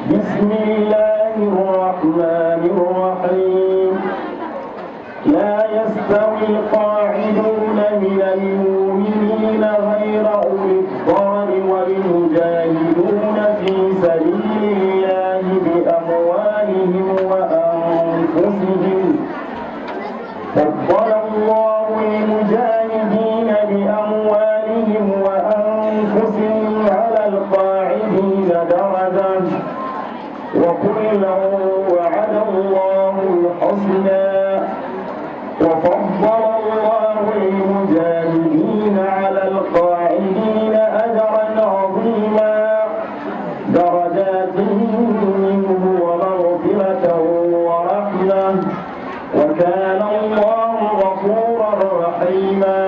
بسم الله الرحمن الرحيم. لا يستوي القاعدون من المؤمنين غير أولي الضرر والمجاهدون في سبيل الله بأموالهم وأنفسهم. فضل الله المجاهدين بأموالهم وأنفسهم على القاعدين درجة، وكلا وعد الله الحسنى، وفضل الله المجاهدين على القاعدين أجرا عظيما، درجات منه ومغفرة ورحمة، وكان الله غفورا رحيما.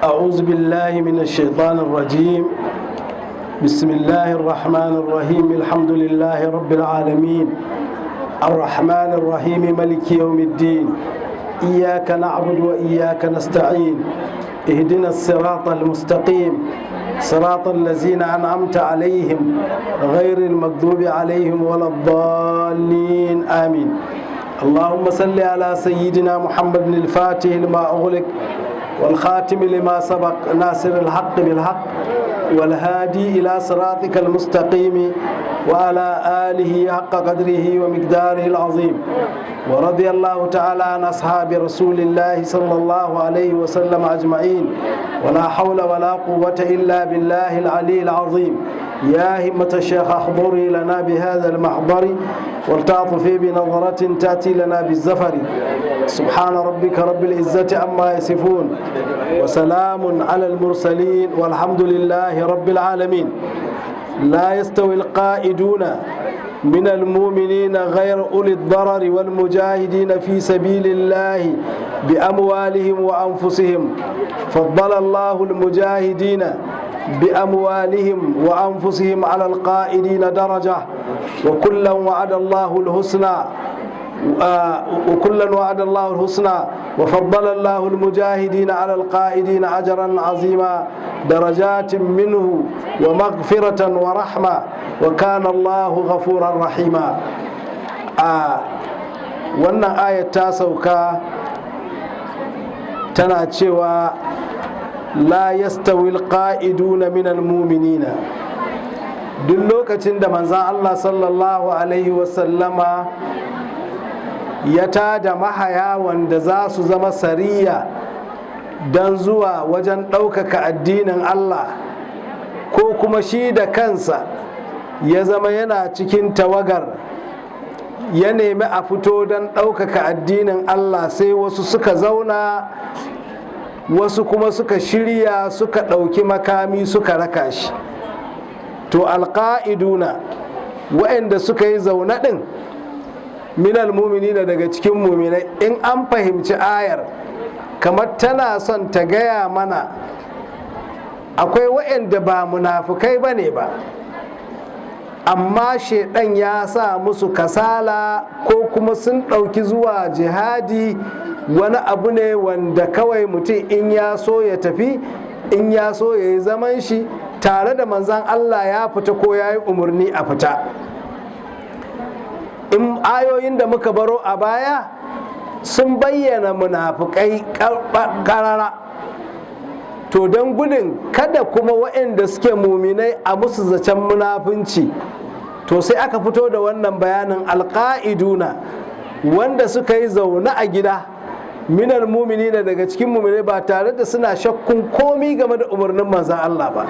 أعوذ بالله من الشيطان الرجيم. بسم الله الرحمن الرحيم. الحمد لله رب العالمين، الرحمن الرحيم، ملك يوم الدين. إياك نعبد وإياك نستعين، اهدنا الصراط المستقيم، صراط الذين أنعمت عليهم، غير المغضوب عليهم ولا الضالين، آمين. اللهم صل على سيدنا محمد الفاتح لما أغلق، والخاتم لما سبق، ناصر الحق بالحق، والهادي إلى صراطك المستقيم، وعلى آله حق قدره ومقداره العظيم. ورضي الله تعالى عن أصحاب رسول الله صلى الله عليه وسلم أجمعين، ولا حول ولا قوة إلا بالله العلي العظيم. يا همة الشيخ احضري لنا بهذا المحضر، ولتعطفي بنظرة تأتي لنا بالزفر. سبحان ربك رب العزة عما يصفون، وسلام على المرسلين، والحمد لله رب العالمين. لا يستوي القائدون من المؤمنين غير أولي الضرر والمجاهدين في سبيل الله بأموالهم وأنفسهم. فضل الله المجاهدين بأموالهم وأنفسهم على القائدين درجة، وكلا وعد الله الحسنى، وكلا وعد الله الحسنى، وفضل الله المجاهدين على القائدين أجرا عظيما، درجات منه ومغفرة ورحمة، وكان الله غفورا رحيما. Wannan ayat ta sauka tana cewa: لا يستوي القاعدون من المؤمنين. Duk lokacin da manzan Allah sallallahu alaihi wasallama ya tada mahaya wanda za su zama sariya don zuwa wajen ɗaukaka addinin Allah, ko kuma shi da kansa ya zama yana cikin tawagar, ya nemi a fito don ɗaukaka addinin Allah, sai wasu suka zauna, wasu kuma suka shirya, suka ɗauki makami, suka raka shi. To, القاعدون, waɗanda suka yi zaune ɗin, من المؤمنين, daga cikin muminai. In an fahimci ayar, kamar tana son ta gaya mana akwai waɗanda ba munafukai ba ne ba, amma shaidan ya sa musu kasala, ko kuma sun ɗauki zuwa jihadi wani abu ne wanda kawai mutum in ya so ya tafi, in ya so ya yi zaman shi tare da manzan Allah ya fita ko ya yi umarni a fita. In ayoyin da muka baro a baya sun bayyana munafukai karara, to don gudun kada kuma waɗanda suke muminai a musu zaton munafunci, to sai aka fito da wannan bayanin: القاعدون, wanda suka yi zaune a gida, من المؤمنين, daga cikin muminai, ba tare da suna shakkun komi game da umarnin manzan Allah ba,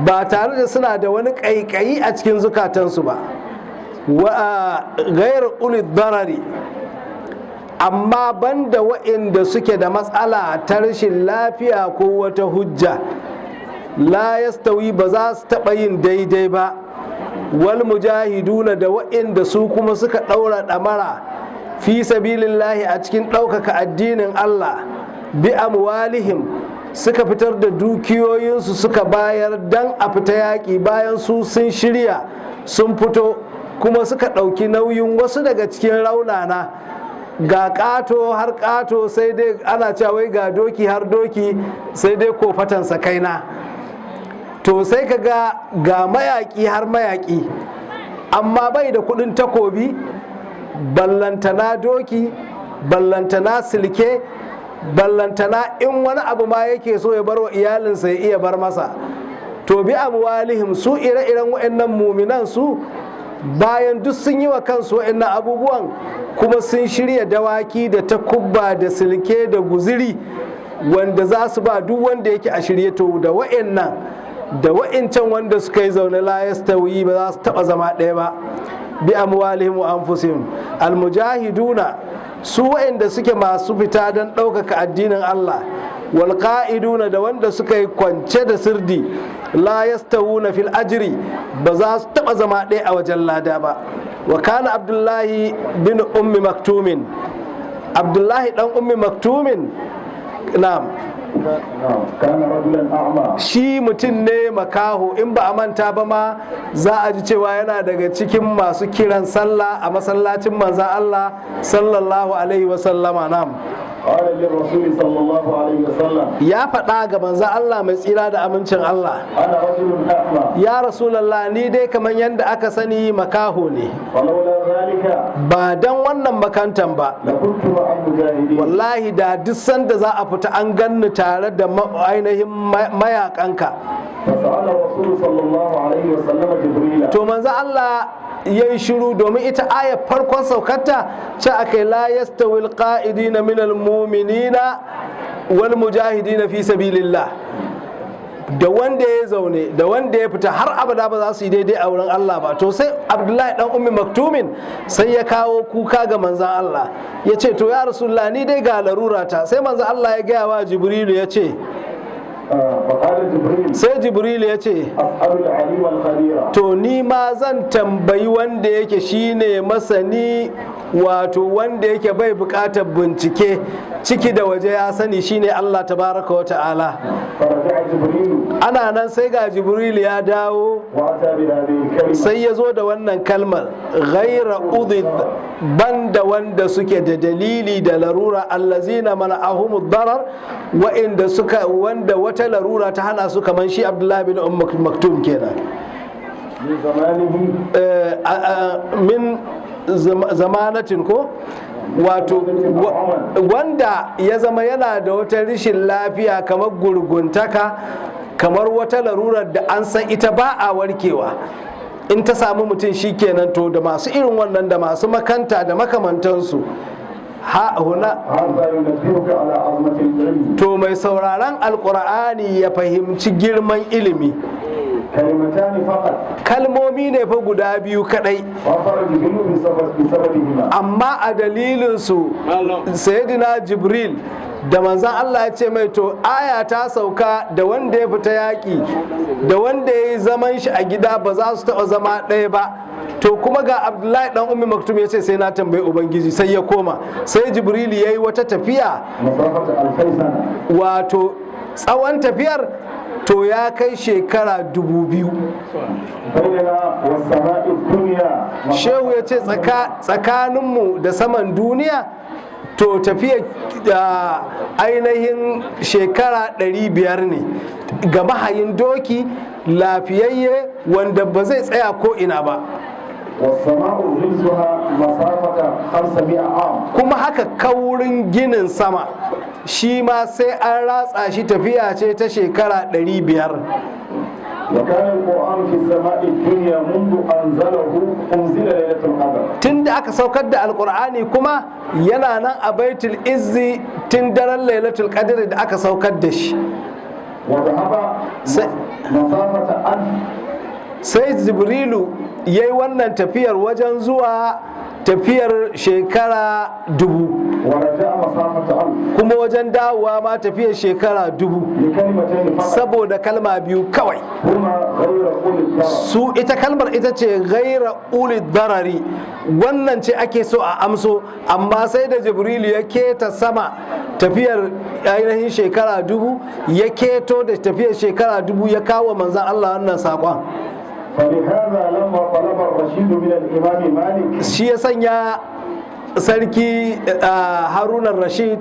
ba tare da suna da wani ƙaiƙayi a cikin zukatansu ba, wa غير أولي الضرر, amma banda wa'inda suke da matsala ta rashin lafiya ko wata hujja. لا يستوي, ba za su taɓa yin daidai ba, والمجاهدون, da wa'inda su kuma suka ɗaura ɗamara, في سبيل الله, a cikin ɗaukaka addinin Allah, بأموالهم, suka fitar da dukiyoyinsu suka bayar dan a fita yaƙi, bayan su sun shirya sun fito, kuma suka ɗauki nauyin wasu daga cikin raunana. Ga ƙato har ƙato, sai dai ana cewa wai ga doki har doki, sai dai kofatansa kaina. To, sai ka ga ga mayaƙi har mayaƙi. Amma bai da kudin takobi, ballantana doki, ballantana silke, ballantana in wani abu ma yake so ya bar wa iyalinsa ya iya bar masa. To, bi amwalihim, su ire-iren waɗannan muminan, su bayan duk sun yi wa kansu waɗannan abubuwan, kuma sun shirya dawaki da takubba da silke da guziri wanda za su ba duk wanda yake a shirye. To, da waɗannan da wa'incan wanda suka yi zaune, la yastawi, ba za su taba zama ɗaya ba. Bi amwalihim wa anfusihim, almujahiduna, su wa'inda suke masu fita don ɗaukaka addinin Allah, wal qa'iduna, da wanda suka yi kwance da sirdi, la yastawuna fil ajri, ba za su taba zama ɗaya a wajen lada ba. Wa kana Abdullahi bin Ummi Maktumin, Abdullahi dan Ummi Maktumin, na'am. نعم، كان رجلا أعمى. Shi mutum ne makaho. In ba a manta ba ma, za a ji cewa yana daga cikin masu kiran sallah a masallacin manzan Allah sallallahu alaihi wasallama. Nam. قال للرسول صلى الله عليه وسلم: Ya faɗa ga manzan Allah mai tsira da amincin Allah: أنا رجل أعمى. Ya Rasulallah, ni dai kamar yadda aka sani makaho ne. فلولا ذلك Ba dan wannan makantan ba, لكنت مع المجاهدين. wallahi da duk sanda za a fita an ganni tare da ainihin mayakanka. فسأل الرسول صلى الله عليه وسلم جبريل. To, manzo Allah ya yi shiru, domin ita ayar farkon saukarta ce aka yi: la yastawil qa'idina minal mu'minina wal mujahidina fi sabilillah. Da wanda ya zaune da wanda ya fita har abada ba za su yi daidai a wurin Allah ba. To, sai Abdullahi dan Ummi Maktumin sai ya kawo kuka ga manzan Allah, ya ce: "To ya Rasulullah, ni dai ga larura ta." Sai manzan Allah ya gaya wa Jibrilu, ya ce فقال جبريل: sai Jibrilu ya ce: أسأل العليم الخبير. To, ni ma zan tambayi wanda yake shine masani, wato wanda yake bai bukatar bincike, ciki da waje ya sani, shine Allah tabaraka wa ta'ala. فرجع جبريل. Ana nan sai ga Jibril ya dawo. وأتى بهذه الكلمة. Sai ya zo da wannan kalmar: ghaira udid, banda wanda suke da dalili da larura, allazina mana'ahumud darar, wa'inda suka wanda wata larura ta hana su, kamar shi Abdullahi bin Umm Maktum kenan. من زمانه. Min zamanatin ko wato wanda ya zama yana da wata rishin lafiya kamar gurguntaka, kamar wata larurar da an san ita ba a warkewa, in ta samu mutum shikenan. To, da masu irin wannan da masu makanta da makamantansu, ha huna. هذا ينبهك على عظمة العلم. To, mai sauraron Alkur'ani ya fahimci girman ilimi. كلمتان فقط. Kalmomi ne fa guda biyu kadai. غفر جبريل بسببهما. Amma a dalilinsu Sayyidina Jibril da manzan Allah ya ce mai, to, aya ta sauka, da wanda ya fita yaƙi da wanda ya yi zaman shi a gida ba za su taɓa zama ɗaya ba. To, kuma ga Abdullahi dan Ummi Maktum ya ce sai na tambayi Ubangiji. Sai ya koma, sai Jibril ya yi wata tafiya. مسافة 2000 سنة. Wato tsawon tafiyar to ya kai shekara 2000. بيننا والسماء الدنيا. Shehu ya ce tsakaninmu da saman duniya, to, tafiya da ainihin shekara 500 ne ga mahayin doki lafiyayye wanda ba zai tsaya ko ina ba. والسماء غلظها مسافة 500 عام. Kuma haka kaurin ginin sama shi ma sai an ratsa shi, tafiya ce ta shekara 500. وكان القرآن في السماء الدنيا منذ أنزله أنزل ليلة القدر. Tun da aka saukar da Alkur'ani kuma yana nan a Baitul Izzi tun daren Lailatul Qadr da aka saukar da shi. وذهب مسافة 1000. Sai Jibrilu ya yi wannan tafiyar wajen zuwa tafiyar shekara 1000. ورجع مسافة 1000. Kuma wajen dawowa ma tafiyar shekara 1000. لكلمتين فقط. Saboda kalma biyu kawai. هما غير أولي الضرر. Su ita kalmar ita ce ghaira uli darari. Wannan ce ake so a amso, amma sai da Jibrilu ya keta sama tafiyar ainihin shekara 1000, ya keto da tafiyar shekara 1000, ya kawo manzan Allah wannan saƙon. فلهذا لما طلب الرشيد من الإمام مالك Shi ya sanya sarki Harunan Rashid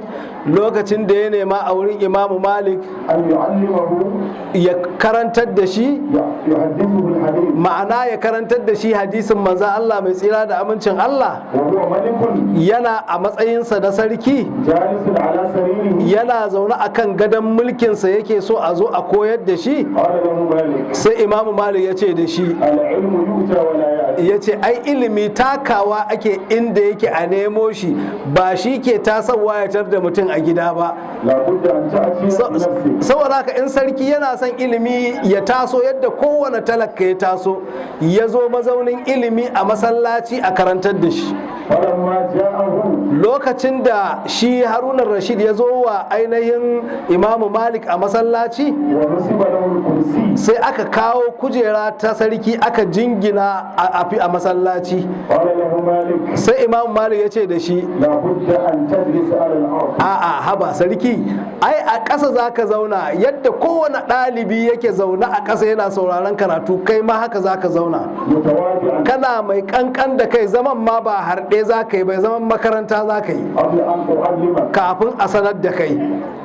Lokacin da ya nema a wurin Imamu Malik أن يعلمه ya karantar da shi, يحدثه الحديث، ma'ana ya karantar da shi hadisin manzan Allah mai tsira da amincin Allah، وهو ملك yana a matsayinsa na sarki، جالس على سريره، yana zaune a kan gadon mulkinsa, yake so a zo a koyar da shi، قال له مالك: sai Imamu Malik ya ce da shi: العلم يؤتى ولا يأتي. Ya ce ai ilimi takawa ake inda yake a nemo shi, ba shi ke tasowa ya tar da mutum a gida ba. لا بد أن تأتي بنفسك. Saboda haka in sarki yana son ilimi, ya taso yadda kowane talaka ya taso, ya zo mazaunin ilimi a masallaci a karantar da shi. فلما جاءه، Lokacin da shi Haruna Rashid ya zo wa ainihin Imamu Malik a masallaci، ونصب له الكرسي، sai aka kawo kujera ta sarki aka jingina a masallaci. قال له مالك: Sai Imamu Malik ya ce da shi: لا بد أن تجلس على الأرض. A'a, haba sarki, ai a ƙasa za ka zauna. Yadda kowane ɗalibi yake zaune a ƙasa yana sauraron karatu, kai ma haka za ka zauna. متواضعا. Kana mai ƙanƙan da kai, zaman ma ba harɗe za ka yi bai, zaman makaranta za ka yi، قبل أن أعلمك. kafin a sanar da kai.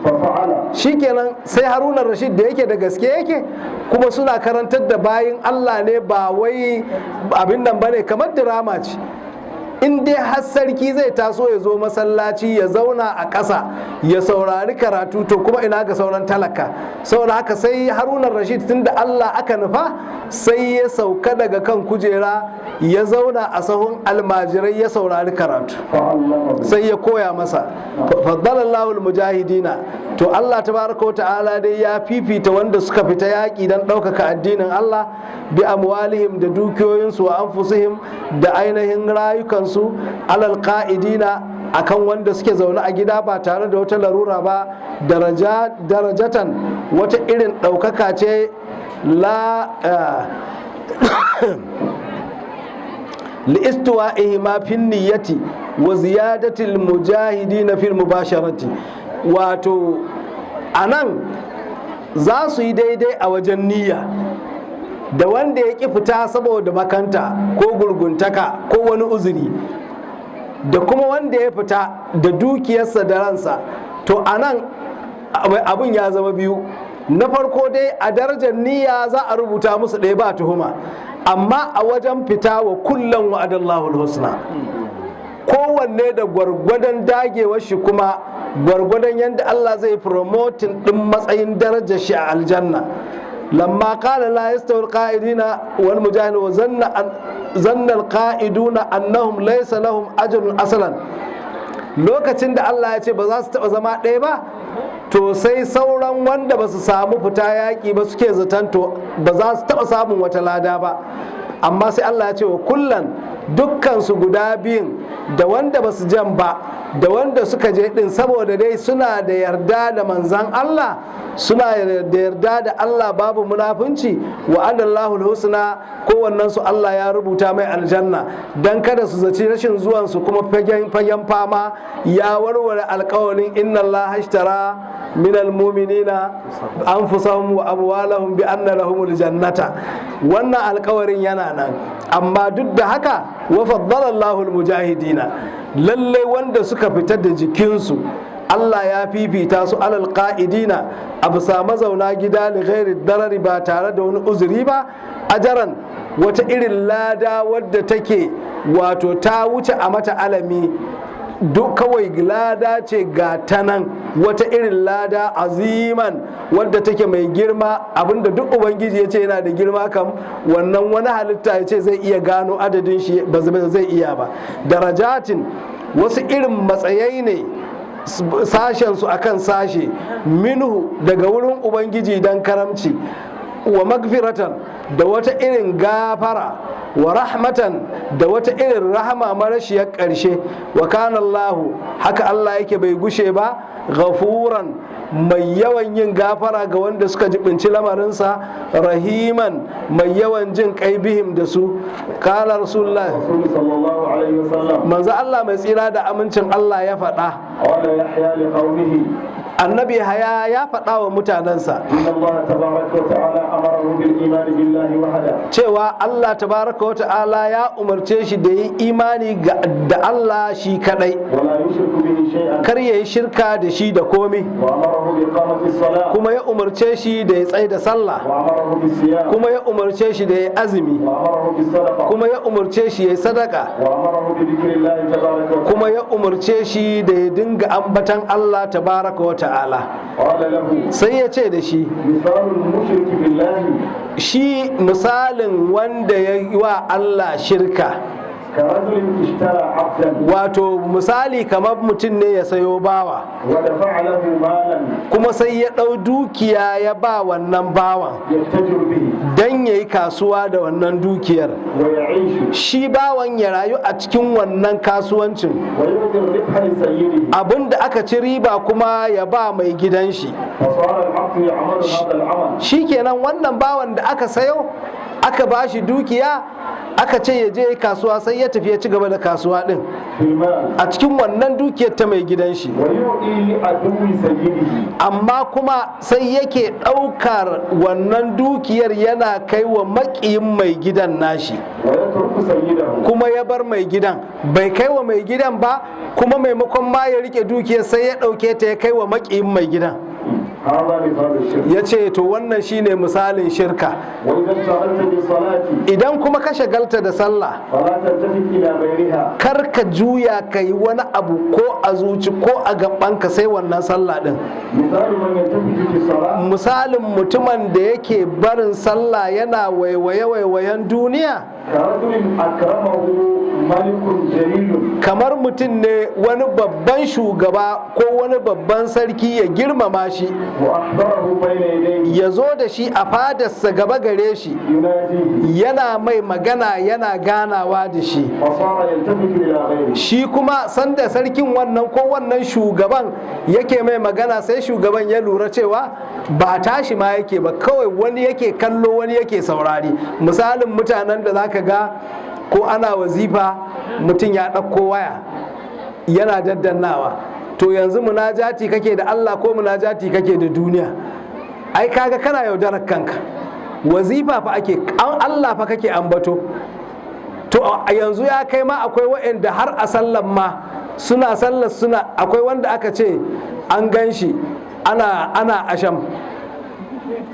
ففعل. Shikenan, sai Haruna Rashid da yake da gaske yake, kuma suna karantar da bayin Allah ne, ba wai abin nan bane, kamar dirama ce. In dai har sarki zai taso ya zo masallaci ya zauna a ƙasa ya saurari karatu, to kuma ina ga sauran talaka? Saboda haka sai Haruna Rashid, tunda Allah aka nufa, sai ya sauka daga kan kujera ya zauna a sahun almajirai ya saurari karatu. فعلمه. Sai ya koya masa. فضل الله المجاهدين، to Allah tabaraka wa ta'ala dai ya fifita wanda suka fita yaƙi don ɗaukaka addinin Allah، بأموالهم da dukiyoyinsu، وأنفسهم da ainihin rayukansu، على القاعدين akan wanda suke zaune a gida ba tare da wata larura ba، daraja درجة wata irin ɗaukaka ce la لاستوائهما في النية وزيادة المجاهدين في المباشرة. Wato anan za su yi daidai a wajen niyya da wanda ya ƙi fita saboda makanta ko gurguntaka ko wani uzuri, da kuma wanda ya fita da dukiyarsa da ransa. To anan abin ya zama biyu. Na farko dai, a darajar niyya za a rubuta musu ɗaya, ba tuhuma. Amma a wajen fita, وكلا وعد الله الحسنى، kowanne da gwargwadon dagewar shi, kuma gwargwadon yadda Allah zai promoting din matsayin darajar shi a aljanna. لما قال لا يستوي القاعدين والمجاهدين وظن ظن القاعدون أنهم ليس لهم أجر أصلا، lokacin da Allah ya ce ba za su taɓa zama ɗaya ba, to sai sauran wanda ba su samu fita yaƙi ba suke zaton to ba za su taɓa samun wata lada ba. Amma sai Allah ya ce وكلا, dukkansu guda biyun, da wanda ba su jan ba da wanda suka je din, saboda dai suna da yarda da manzan Allah, suna da yarda da Allah, babu munafunci، وعد الله الحسنى, kowannen su Allah ya rubuta mai aljanna, dan kada su zaci rashin zuwan su kuma fagen fama ya warware alkawarin إن الله اشترى من المؤمنين أنفسهم وأموالهم بأن لهم الجنة. Wannan alkawarin yana nan. Amma duk da haka, وفضل الله المجاهدين, lalle wanda suka fitar da jikinsu Allah ya fifita su، على القاعدين a bisa mazauna gida، لغير الضرر ba tare da wani uzuri ba، أجرا wata irin lada wadda take wato ta wuce a mata alami. Duk kawai lada ce ga ta nan, wata irin lada عظيما wadda take mai girma. Abinda duk Ubangiji ya ce yana da girma kam, wannan wani halitta ya ce zai iya gano adadin shi, ba zai iya ba. درجات wasu irin matsayai ne, sashen su akan sashe، منه daga wurin Ubangiji dan karamci، ومغفرة da wata irin gafara، ورحمة da wata irin rahama marashiyar ƙarshe. وكان الله, haka Allah yake bai gushe ba، غفورا mai yawan yin gafara ga wanda suka jibinci lamarinsa، رحيما mai yawan jin kai، بهم da su. قال رسول الله رسول صلى الله عليه وسلم، Manzo Allah mai tsira da amincin Allah ya faɗa: قال يحيى لقومه، Annabi Yahaya ya faɗa wa mutanensa إن الله تبارك وتعالى أمره بالإيمان بالله وحده cewa Allah tabaraka wa ta'ala ya umarce shi da yi imani da Allah shi kadai, ولا يشرك به شيئا. Kar ya yi shirka da shi da komi. وأمره بإقامة الصلاة. Kuma ya umarce shi da ya tsaye da sallah. وأمره بالصيام. Kuma ya umarce shi da ya azumi. وأمره بالصدقة. Kuma ya umarce shi ya yi sadaka. وأمره بذكر الله تبارك وتعالى. Kuma ya umarce shi da ya dinga ambatan Allah tabaraka wa ta'ala. قال له: Sai ya ce da shi: مثال المشرك بالله shi misalin wanda ya yi wa Allah shirka كرجل اشترى عبدا wato misali kamar mutum ne ya sayo bawa ودفع له مالا kuma sai ya ɗau dukiya ya ba wannan bawan يتجر به don ya yi kasuwa da wannan dukiyar, ويعيش shi bawan ya rayu a cikin wannan kasuwancin, ويعطي الربح لسيده. Abin da aka ci riba kuma ya ba mai gidan shi. فصار العبد يعمل هذا العمل Shikenan, wannan bawan da aka sayo aka ba shi dukiya aka ce ya je kasuwa, sai ya tafi ya ci gaba da kasuwa din في المال a cikin wannan dukiyar ta mai gidan shi. ويعطي لعدو سيده. Amma kuma sai yake ɗaukar wannan dukiyar yana kai wa maƙiyin mai gidan nashi. ويترك سيده. Kuma ya bar mai gidan, bai kai wa mai gidan ba, kuma maimakon ma ya rike dukiyar sai ya ɗauke ta ya kai wa maƙiyin mai gidan. هذا مثال الشرك. Ya ce to wannan shine misalin shirka. وإذا اشتغلت بالصلاة Idan kuma ka shagalta da sallah, فلا تلتفت إلى غيرها. Kar ka juya ka yi wani abu ko a zuci ko a gabanka sai wannan sallah din. مثال من يلتفت في الصلاة Misalin mutumin da yake barin sallah yana waiwaye waiwayen duniya كرجل أكرمه ملك جليل kamar mutum ne wani babban shugaba ko wani babban sarki ya girmama shi, وأحضره بين يديه ya zo da shi a fadarsa gaba gare shi, يناجيه. yana mai magana, yana ganawa da shi. فصار يلتفت إلى غيره. Shi kuma sanda sarkin wannan ko wannan shugaban yake mai magana, sai shugaban ya lura cewa ba tashi ma yake ba, kawai wani yake kallo, wani yake saurari. Misalin mutanen da zaka ga ko ana wazifa mutum ya ɗauko waya yana daddannawa, to yanzu munajati kake da Allah ko munajati kake da duniya? Ai kaga kana yaudarar kanka. Wazifa fa ake, an Allah fa kake ambato. To a yanzu ya kai ma akwai waɗanda har a sallan ma suna sallar suna, akwai wanda aka ce an gan shi ana asham,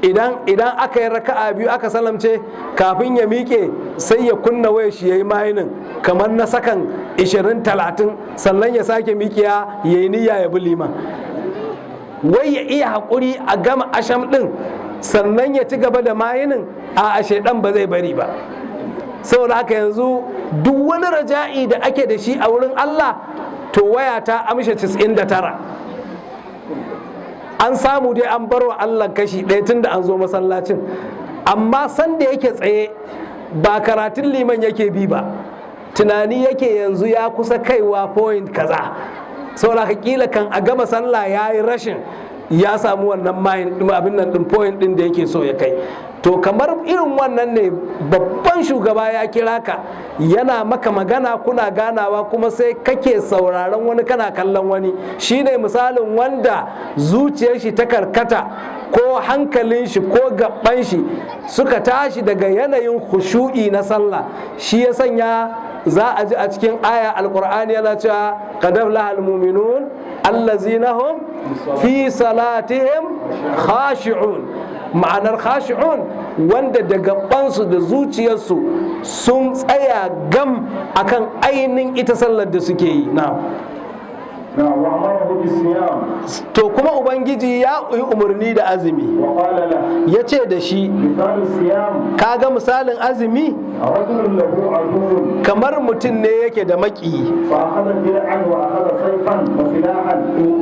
idan aka yi raka'a biyu aka salamce, kafin ya miƙe sai ya kunna wayar shi yayi mining kamar na sakan 20 30, sannan ya sake miƙiya ya yi niyya ya bi liman. Wai ya iya haƙuri a gama asham ɗin sannan ya ci gaba da mining. A shaidan ba zai bari ba. Saboda haka yanzu duk wani raja'i da ake da shi a wurin Allah, to waya ta amshe 99. An samu dai an barwa Allah kashi ɗaya tun da an zo masallacin, amma sanda yake tsaye ba karatun liman yake bi ba, tunani yake yanzu ya kusa kaiwa point kaza. Saboda haka kila kan a gama sallah ya yi rashin ya samu wannan mayin abin nan din, point din da yake so ya kai. To kamar irin wannan ne, babban shugaba ya kira ka yana maka magana, kuna ganawa, kuma sai kake sauraron wani, kana kallon wani. Shine misalin wanda zuciyar shi ta karkata ko hankalin shi ko gaban shi suka tashi daga yanayin khushu'i na sallah. Shi ya sanya za a ji a cikin aya Alkur'ani yana cewa قد أفلح المؤمنون الذين هم في صلاتهم خاشعون. Ma'anar خاشعون, wanda da gabansu da zuciyarsu sun tsaya gam akan ainihin ita sallar da suke yi na. نعم، وأمره بالصيام. To kuma Ubangiji ya yi umarni da azumi. وقال له: Ya ce da shi: مثال الصيام kaga misalin azumi رجل له عدو kamar mutum ne yake da maƙiyi, فأخذ درعا وأخذ سيفا وسلاحا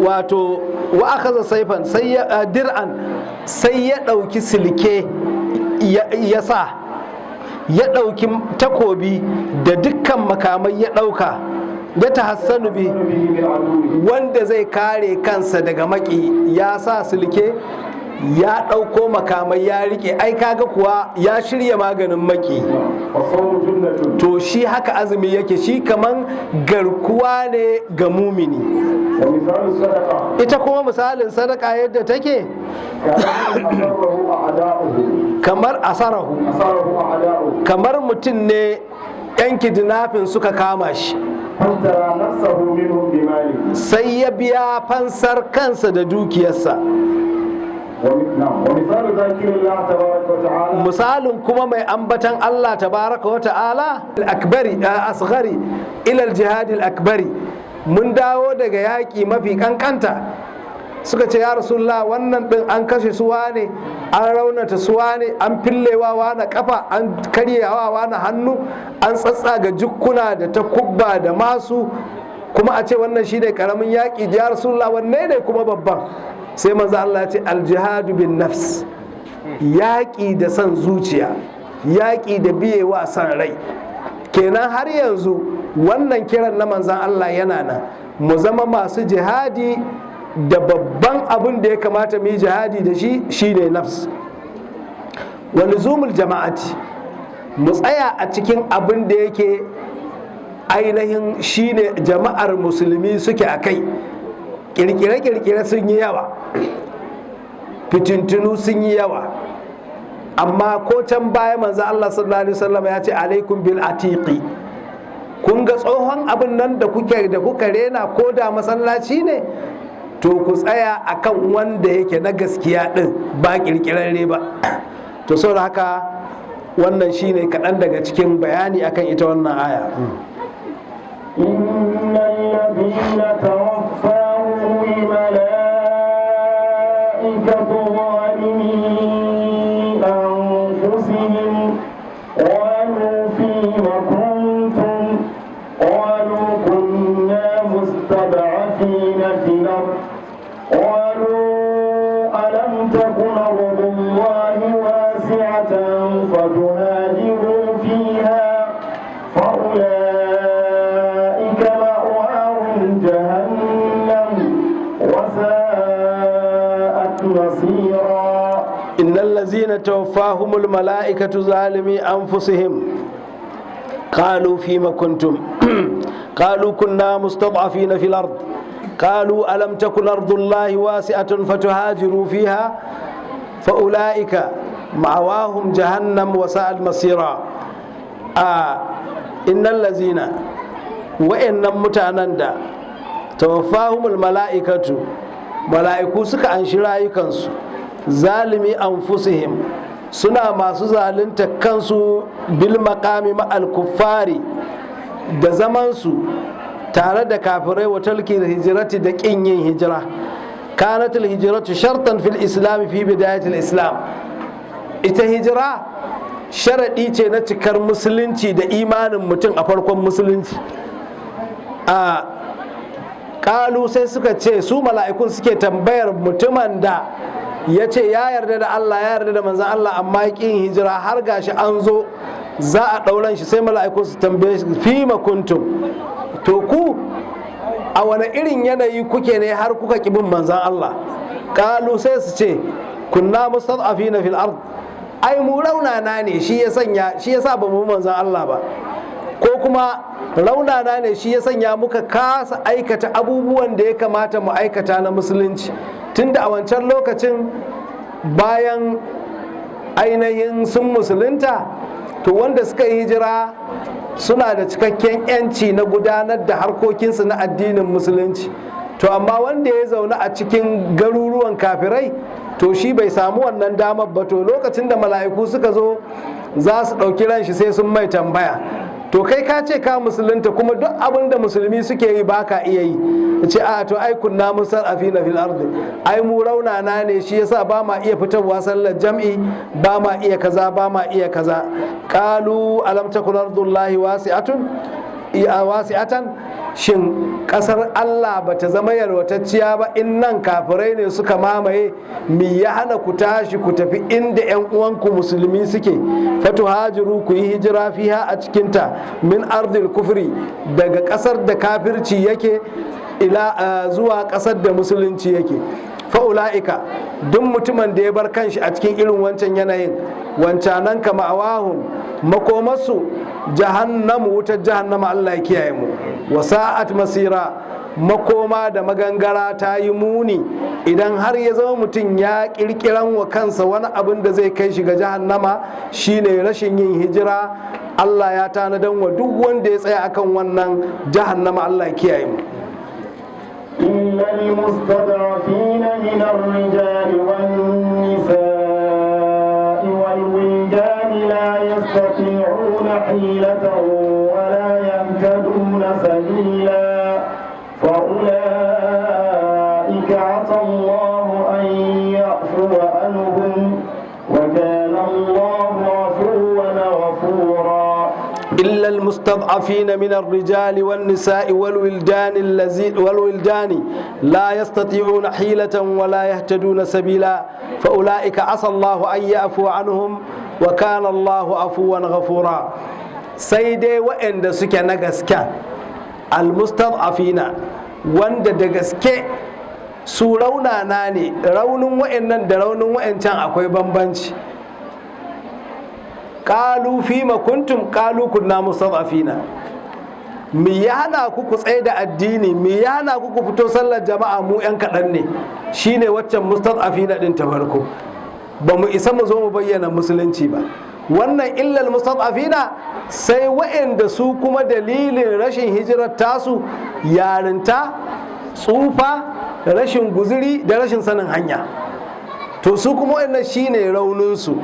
wato وأخذ سيفا, sai ya درعا, sai ya ɗauki silke ya sa, ya ɗauki takobi da dukkan makamai ya ɗauka, يتحصن به به من عدوه wanda zai kare kansa daga maki. Ya sa silke. Ya ɗauko makamai ya rike, ai kaga kuwa ya shirya maganin maki. فالصوم جنة. To shi haka azumi yake, shi kaman garkuwa ne ga mumini. ومثال الصدقة Ita kuma misalin sadaka yadda take كرجل أسره أعداؤه kamar أسره أسره أعداؤه kamar mutum ne yan kidnapping suka kama shi, فاشترى نفسه منهم بماله. Sai ya biya fansar kansa da dukiyarsa. نعم، ومثال ذاكر الله تبارك وتعالى Misalin kuma mai ambatan Allah تبارك وتعالى الأكبر الأصغر إلى الجهاد الأكبر. Mun dawo daga yaƙi mafi kankanta, suka ce, "Ya Rasulullah, wannan din an kashe su wane, an raunata su wane, an fillewa wane kafa, an karyewa wane hannu, an tsatsaga jukkuna da takubba da masu, kuma a ce wannan shine karamin yaƙi. Ya Rasulullah, wanne ne kuma babban?" Sai manzo Allah ya ce, الجهاد بالنفس, yaƙi da son zuciya, yaƙi da biyewa son rai. Kenan har yanzu wannan kiran na manzan Allah yana nan, mu zama masu jihadi da babban abin da ya kamata mu yi jihadi da shi, shine نفس. ولزوم الجماعة, mu tsaya a cikin abin da yake ainihin shine jama'ar musulmi suke a kai. Kirkire-kirkire sun yi yawa, fitintunu sun yi yawa, amma ko can baya manzo Allah صلى الله عليه وسلم ya ce, "عليكم بالعتيق." Kun ga tsohon abin nan da kuke da kuka rena, ko da masallaci ne, to ku tsaya akan wanda yake na gaskiya din, ba kirkirarre ba. To saboda haka wannan shine kaɗan daga cikin bayani akan ita wannan aya. إن الذين توفاهم الملائكة ظالمي أنفسهم قالوا فيم كنتم؟ قالوا كنا مستضعفين في الأرض. قالوا ألم تكن أرض الله واسعة فتهاجروا فيها؟ فأولئك مأواهم جهنم وساءت مصيرا. إن الذين توفاهم الملائكة ظالمي أنفسهم قالوا فيم كنتم؟ قالوا كنا مستضعفين في الأرض. قالوا ألم تكن أرض الله واسعة فتهاجروا فيها؟ فأولئك مأواهم جهنم وساءت مصيرا. إن الذين, وإن mutanen da توفاهم الملائكة, mala'iku suka anshi rayukansu, ظالمي أنفسهم, suna masu zalunta kansu, بالمقام مع الكفار, da zamansu tare da kafirai, وترك الهجرة, da ƙin yin hijira. كانت الهجرة شرطا في الإسلام في بداية الإسلام. Ita hijira sharaɗi ce na cikar musulunci da imanin mutum a farkon musulunci. A قالوا, sai suka ce, su mala'ikun suke tambayar mutumin da ya ce ya yarda da Allah, ya yarda da manzan Allah, amma ya ƙin hijira, har gashi an zo za a ɗauran shi, sai mala'ikun su tambaye shi, "فيم كنتم?" To ku a wani irin yanayi kuke ne har kuka ƙi bin manzan Allah? قالوا, sai su ce, "كنا مستضعفين في الأرض." Ai mu raunana ne, shi ya sanya, shi yasa ba mu manzan Allah ba, ko kuma raunana ne, shi ya sanya muka kasa aikata abubuwan da ya kamata mu aikata na musulunci. Tunda a wancan lokacin, bayan ainihin sun musulunta, to wanda suka yi hijira suna da cikakken 'yanci na gudanar da harkokinsu na addinin musulunci. To amma wanda ya zaune a cikin garuruwan kafirai, to shi bai samu wannan damar ba. To lokacin da mala'iku suka zo za su ɗauki ran shi, sai sun mai tambaya, "To kai ka ce ka musulunta, kuma duk abin da musulmi suke yi ba ka iya yi?" Ce, "A to ai كنا مستضعفين في الأرض." Ai mu raunana ne, shi yasa ba ma iya fitarwa sallar jam'i, ba ma iya kaza, ba ma iya kaza. قالوا ألم تكن أرض الله واسعة? Shin kasar Allah ba ta zama yalwatacciya ba? In nan kafirai ne suka mamaye, mi ya hana ku tashi ku tafi inda 'yan uwanku musulmi suke? فتهاجروا, ku yi hijira, فيها, a cikinta, من أرض الكفر, daga kasar da kafirci yake, إلى, zuwa kasar da musulunci yake. Fa'ula'ika, duk mutumin da ya bar kanshi a cikin irin wancan yanayin, wancanan ka ma'awahum, makomarsu jahannamu, wutar jahannama, Allah ya kiyaye mu. Wa sa'at masira, makoma da magangara ta yi muni idan har ya zama mutum ya kirkiran wa kansa wani abin da zai kai shi ga jahannama, shine rashin yin hijira. Allah ya tanadan wa duk wanda ya tsaya akan wannan jahannama, Allah ya kiyaye mu. إلا المستضعفين من الرجال والنساء والولدان لا يستطيعون حيلة ولا يهتدون سبيلا، فأولئك عسى الله أن يعفو عنهم، وكان الله عفوا غفورا. إلا المستضعفين من الرجال والنساء والولدان لا يستطيعون حيلة ولا يهتدون سبيلا، فأولئك عسى الله أن يعفو عنهم، وكان الله عفوا غفورا. Sai dai waɗanda suke na gaske, almustad'afina, wanda da gaske su raunana ne. Raunin wa'annan da raunin wa'ancan akwai bambanci. Qalu fima kuntum? Qalu kunna mustad'afina. Me ya hana ku ku tsaye da addini? Me ya hana ku ku fito sallar jama'a? Mu yan kaɗan ne. Shine waccan mustad'afina din ta farko, ba mu isa mu zo mu bayyana musulunci ba. Wannan illal mustad'afina, sai wa'anda su kuma dalilin rashin hijirar tasu yarinta, tsufa, rashin guzuri da rashin sanin hanya. To su kuma wa'annan shine rauninsu.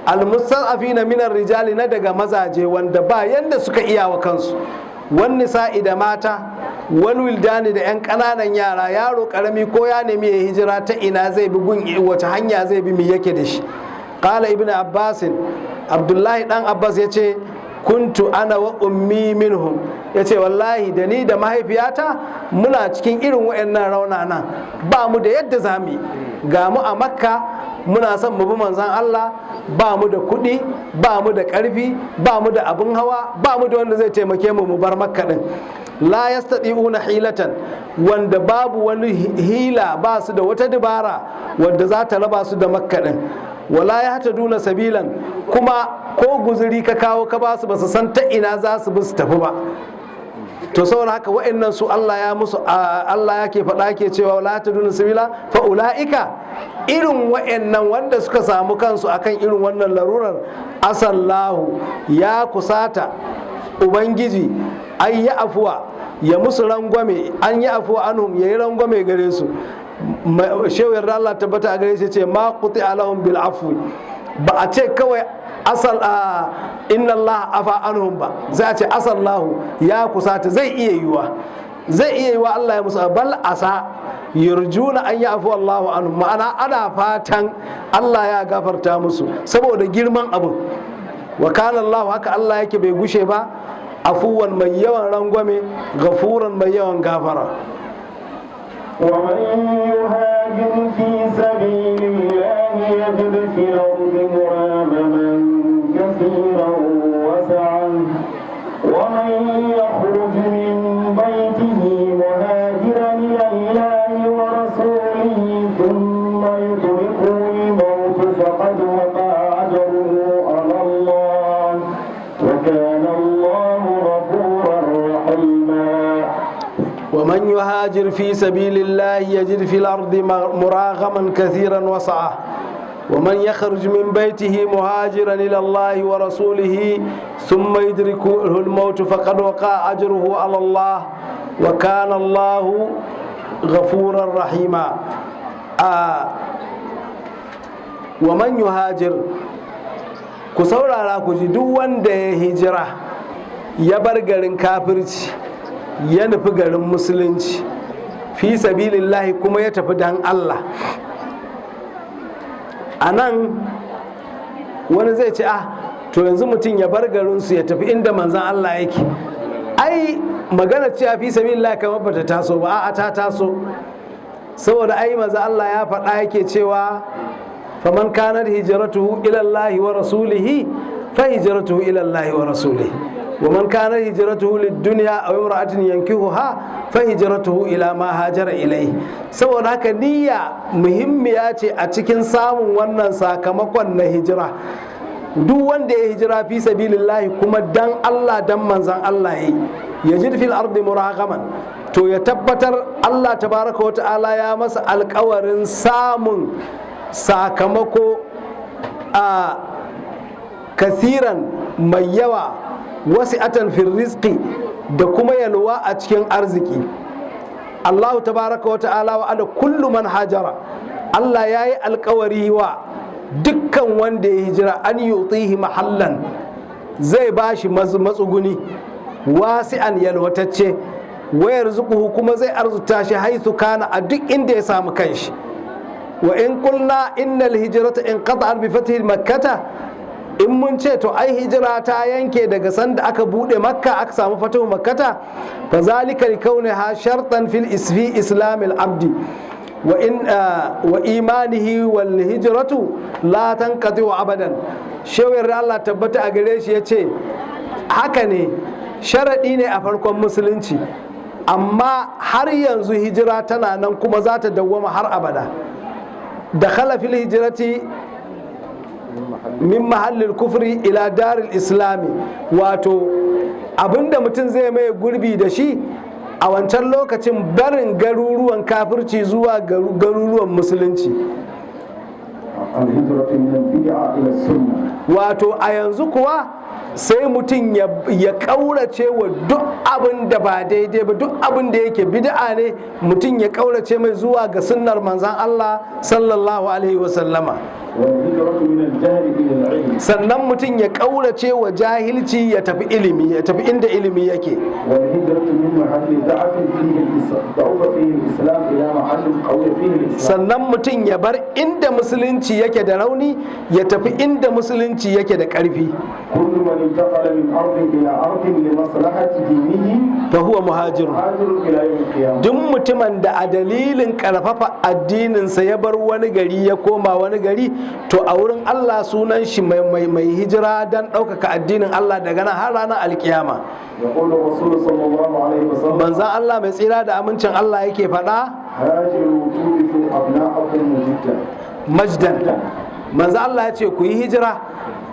Almustad'afina minar rijali, na daga mazaje wanda ba yanda suka iya wa kansu, wan nisa'i, da mata, wal wildani, da yan ƙananan yara. Yaro karami ko ya nemi ya hijira, ta ina zai bi? Gun wace hanya zai bi? Mi yake da shi? Qala Ibnu Abbas, Abdullahi dan Abbas yace: kuntu ana wa ummi minhum. Yace wallahi da ni da mahaifiyata muna cikin irin waɗannan raunana, ba mu da yadda za mu yi. Ga mu a Makka, muna son mu bi Manzon Allah, ba mu da kuɗi, ba mu da ƙarfi, ba mu da abin hawa, ba mu da wanda zai taimake mu mu bar Makka ɗin. La yastati'una hilatan, wanda babu wani hila, ba su da wata dabara wanda za ta raba su da Makka ɗin. Wala yahtaduna sabilan, kuma ko guzuri ka kawo ka ba su, ba su san ta ina za su bi su tafi ba. To saboda haka wa'annan su Allah ya musu, Allah yake faɗa ke cewa wala yahtaduna sabila. Fa ulaika, irin wa'annan wanda suka samu kansu akan irin wannan larurar, asallahu, ya kusata Ubangiji an yi afuwa, ya musu rangwame, an yi afuwa anhum, ya yi rangwame gare su. Shehu, yarda Allah tabbata a gare shi, ce ma quti'a lahum bil afwi, ba a ce kawai asal a inna Allah afa anhum ba, zai a ce asallahu, ya kusata, zai iya yiwa, zai iya yiwa Allah ya musu. Bal asa yurjuna an ya'fu Allahu anhum, ma'ana ana fatan Allah ya gafarta musu saboda girman abin. Wa kana Allah, haka Allah yake, bai gushe ba, afuwan, mai yawan rangwame, gafuran, mai yawan gafara. ومن يهاجر في سبيل الله يجد في الأرض مراغما كثيرا وسعة. ومن يخرج من بيته مهاجرا إلى الله ورسوله ثم يدركه الموت فقد وقع أجره على الله، وكان الله غفورا رحيما. ومن يهاجر في سبيل الله يجد في الأرض مراغما كثيرا وسعة. ومن يخرج من بيته مهاجرا إلى الله ورسوله ثم يدركه الموت فقد وقع أجره على الله، وكان الله غفورا رحيما. ومن يهاجر، ku saurara ku ji, duk wanda ya hijira ya bar garin kafirci ya nufi garin musulunci, fi sabilillahi, kuma ya tafi dan Allah. A nan wani zai ce, ah, to yanzu mutum ya bar garinsu ya tafi inda Manzan Allah yake, ai magana cewa fi sabilillahi kamar bata taso ba. A'a, ta taso, saboda ai Manzan Allah ya faɗa yake cewa faman kanat hijratuhu ila Allah wa rasulihi fa hijratuhu ila Allah wa rasulihi. Wa man kana hijratuhu lid-dunya aw imra'atin yankihuha fa hijratuhu ila ma hajara ilayhi. Saboda haka niyya muhimmiya ce a cikin samun wannan sakamakon na hijira. Duk wanda ya hijira fi sabilillahi kuma dan Allah, dan manzan Allah yayi, yajid fil ardi muragaman, to ya tabbatar Allah tabaraka wa ta'ala ya masa alkawarin samun sakamako a kasiran, mai yawa, wasi'atan fil rizqi, da kuma yalwa a cikin arziki. Allahu tabaraka wa ta'ala wa'ada kullu man hajara, Allah ya yi alkawari wa dukkan wanda ya hijira, an yutihi mahallan, zai bashi matsuguni, wasi'an, yalwatacce, wa yarzuquhu, kuma zai arzuta shi, haithu kana, a duk inda ya samu kanshi. Wa in qulna innal hijrata inqata'at bi fathi makkata, in mun ce to ai hijira ta yanke daga sanda aka bude Makka, aka samu fatahu Makkata, fa zalika li kauniha shartan fil isfi islamil abdi wa in wa imanihi, wal hijratu la tanqati abadan. Shewar Allah tabbata a gare shi yace haka ne, sharaɗi ne a farkon musulunci, amma har yanzu hijira tana nan kuma za ta dawwama har abada. Da fil hijrati min mahallin kufri ila daril islami, wato abinda mutum zai mai gurbi da shi a wancan lokacin, barin garuruwan kafirci zuwa garuruwan musulunci. الهجرة من البدعة إلى السنة. Wato a yanzu kuwa sai mutum ya ƙaurace wa duk abin da ba daidai ba, duk abin da yake bid'a ne, mutum ya ƙaurace mai zuwa ga sunnar manzan Allah sallallahu alaihi wasallama. والهجرة من الجهل إلى العلم. Sannan mutum ya ƙaurace wa jahilci ya tafi ilimi, ya tafi inda ilimi yake. والهجرة من محل ضعف فيه ضعف فيه الإسلام إلى محل قوي فيه الإسلام. Sannan mutum ya bar inda musulunci yake da rauni ya tafi inda musulunci yake da ƙarfi. كل من انتقل من أرض إلى أرض لمصلحة دينه fa huwa muhajirun. مهاجر إلى يوم القيامة. Duk mutumin da a dalilin karfafa addininsa ya bar wani gari ya koma wani gari, to a wurin Allah sunan shi mai hijira don ɗaukaka addinin Allah daga nan har ranar alkiyama. يقول الرسول صلى الله عليه وسلم: Manzan Allah mai tsira da amincin Allah yake faɗa: هاجروا تورثوا أبناءكم مجدا. Majdan. Manzan Allah ya ce ku yi hijira,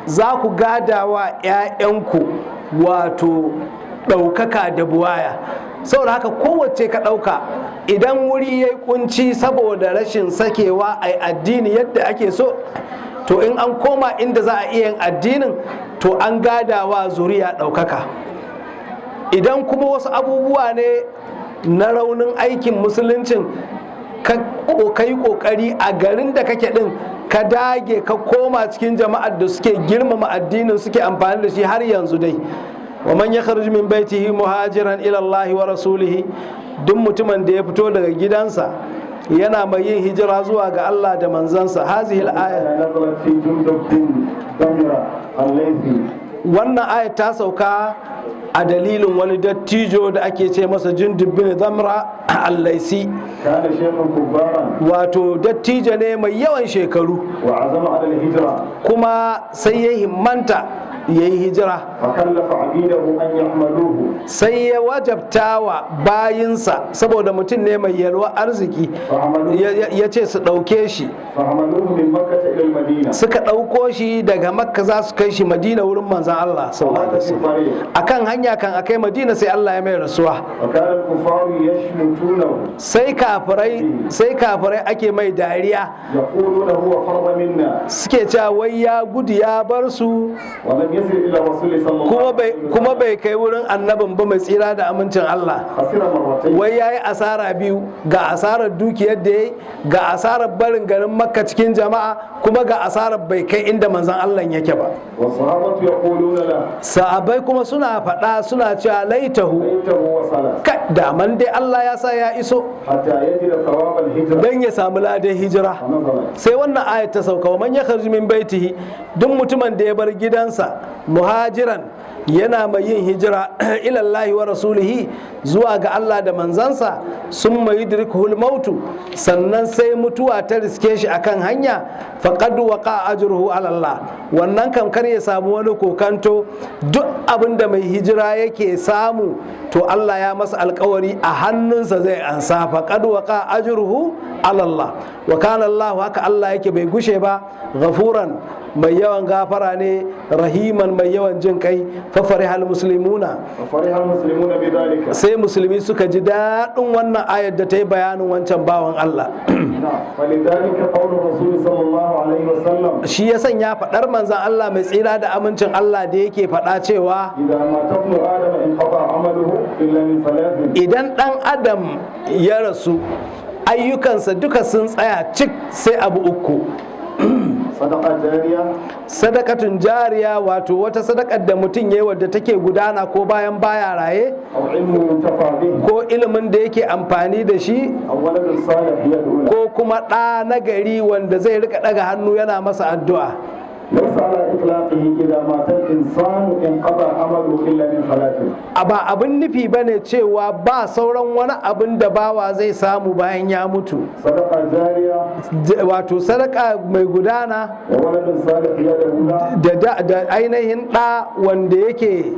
za ku gada wa 'ya'yanku wato ɗaukaka da buwaya. Saboda haka kowace ka ɗauka, idan wuri ya yi kunci saboda rashin sakewa a addini yadda ake so, to in an koma inda za a iya yin addinin, to an gadawa zuriya ɗaukaka. Idan kuma wasu abubuwa ne na raunin aikin musuluncin, ka yi kokari a garin da kake din ka dage ka koma cikin jama'ar da suke girmama addinin, suke amfani da shi har yanzu dai. Wa man yakhruj min baitihi muhajiran ila Allah wa rasulihi, duk mutumin da ya fito daga gidansa yana mai yin hijira zuwa ga Allah da manzansa. Hazihi al-aya نزلت في جندب بن ضمرة الليثي. Wannan aya ta sauka a dalilin wani dattijo da ake ce masa Jundub bin Zamra Allaisi. كان شيخا كبارا. Wato dattijo ne mai yawan shekaru. وعزم على الهجرة. Kuma sai ya himmanta ya yi hijira. فكلف عبيده أن يحملوه. Sai ya wajabta wa bayinsa, saboda mutum ne mai yalwa arziki, فحملوه ya ce su ɗauke shi. فحملوه من مكة إلى المدينة. Suka ɗauko shi daga Makka za su kai shi Madina wurin manzan Allah sallallahu alaihi ومات في wasallam. الطريق. Akan hanya kan akai Madina sai Allah ya mai rasuwa. وكان الكفار يشمتونه. Sai kafirai ake mai dariya. يقولون هو فر منا. Suke cewa wai ya gudu ya bar su. ولم يصل إلى الرسول صلى الله Kuma bai عليه kuma وسلم. bai kai wurin annabin ba mai tsira da amincin Allah. خسر مرتين. Wai ya yi asara biyu, ga asarar dukiyar da ya yi, ga asarar barin garin Makka cikin jama'a, kuma ga asarar bai kai inda manzon Allah yake ba. والصحابة يقولون له: Sahabbai kuma suna faɗa, suna cewa laitahu ليته وصل. Kai, daman dai Allah ya sa ya iso. حتى يجد ثواب الهجرة. Don ya samu ladan hijira. فنزلت. Sai wannan ayat ta sauka: wa man yakhruj min baitihi, duk mutumin da ya bar gidansa, muhajiran, Yana mai yin hijira إلى الله ورسوله, zuwa ga Allah da manzansa, ثم يدركه الموت, sannan sai mutuwa ta riske shi akan hanya, فقد وقع أجره على الله. Wannan kam kar ya samu wani kokanto, duk abin da mai hijira yake samu, to Allah ya masa alkawari a hannunsa zai ansa. فقد وقع أجره على الله. وكان الله, haka Allah yake bai gushe ba, غفورا, mai yawan gafara ne, رحيما, mai yawan jin kai. ففرح المسلمون. ففرح المسلمون بذلك. Sai musulmi suka ji daɗin wannan ayar da ta yi bayanin wancan bawan Allah. نعم، فلذلك قول الرسول صلى الله عليه وسلم Shi ya sanya faɗar manzan Allah mai tsira da amincin Allah da yake faɗa cewa إذا مات ابن آدم انقطع عمله إلا من ثلاث. Idan ɗan adam ya rasu, ayyukansa duka sun tsaya cik sai abu uku. صدقة جارية. صدقة جارية, wato wata sadakar da mutum ya yi wadda take gudana ko bayan baya raye, أو علم ينتفع به, ko ilimin da yake amfani da shi, أو ولد صالح يدعو له. ko kuma ɗa na gari wanda zai rika ɗaga hannu yana masa addu'a. ليس على إطلاقه إذا مات الإنسان انقطع عمله إلا من ثلاث. A ba abin nufi ba ne cewa ba sauran wani abin da bawa zai samu bayan ya mutu. صدقة جارية, Wato sadaka mai gudana, وولد صالح يدعو له, da ainihin ɗa wanda yake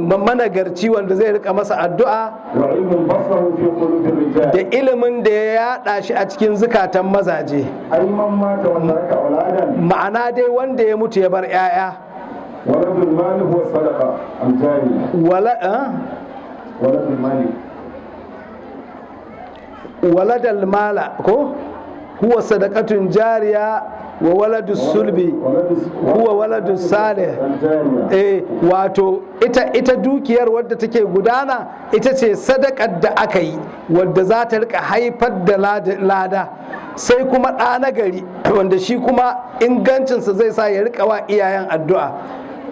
managarci wanda zai rika masa addu'a, وعلم بثه في قلوب الرجال. Da ilimin da ya yaɗa shi a cikin zukatan mazaje. أي من مات وترك أولادا. Ma'ana dai wanda ya mutu ya bar 'ya'ya. ولد المال هو الصدقة الجارية. Wala ah? ولد المال. ولد المال ko هو صدقة جارية وولد الصلب ولد هو ولد الصالح. الجارية. Eh, wato ita dukiyar wadda take gudana ita ce sadakar da aka yi wadda za ta rika haifar da lada, sai kuma ɗa na gari wanda shi kuma ingancinsa zai sa ya rika wa iyayen addu'a,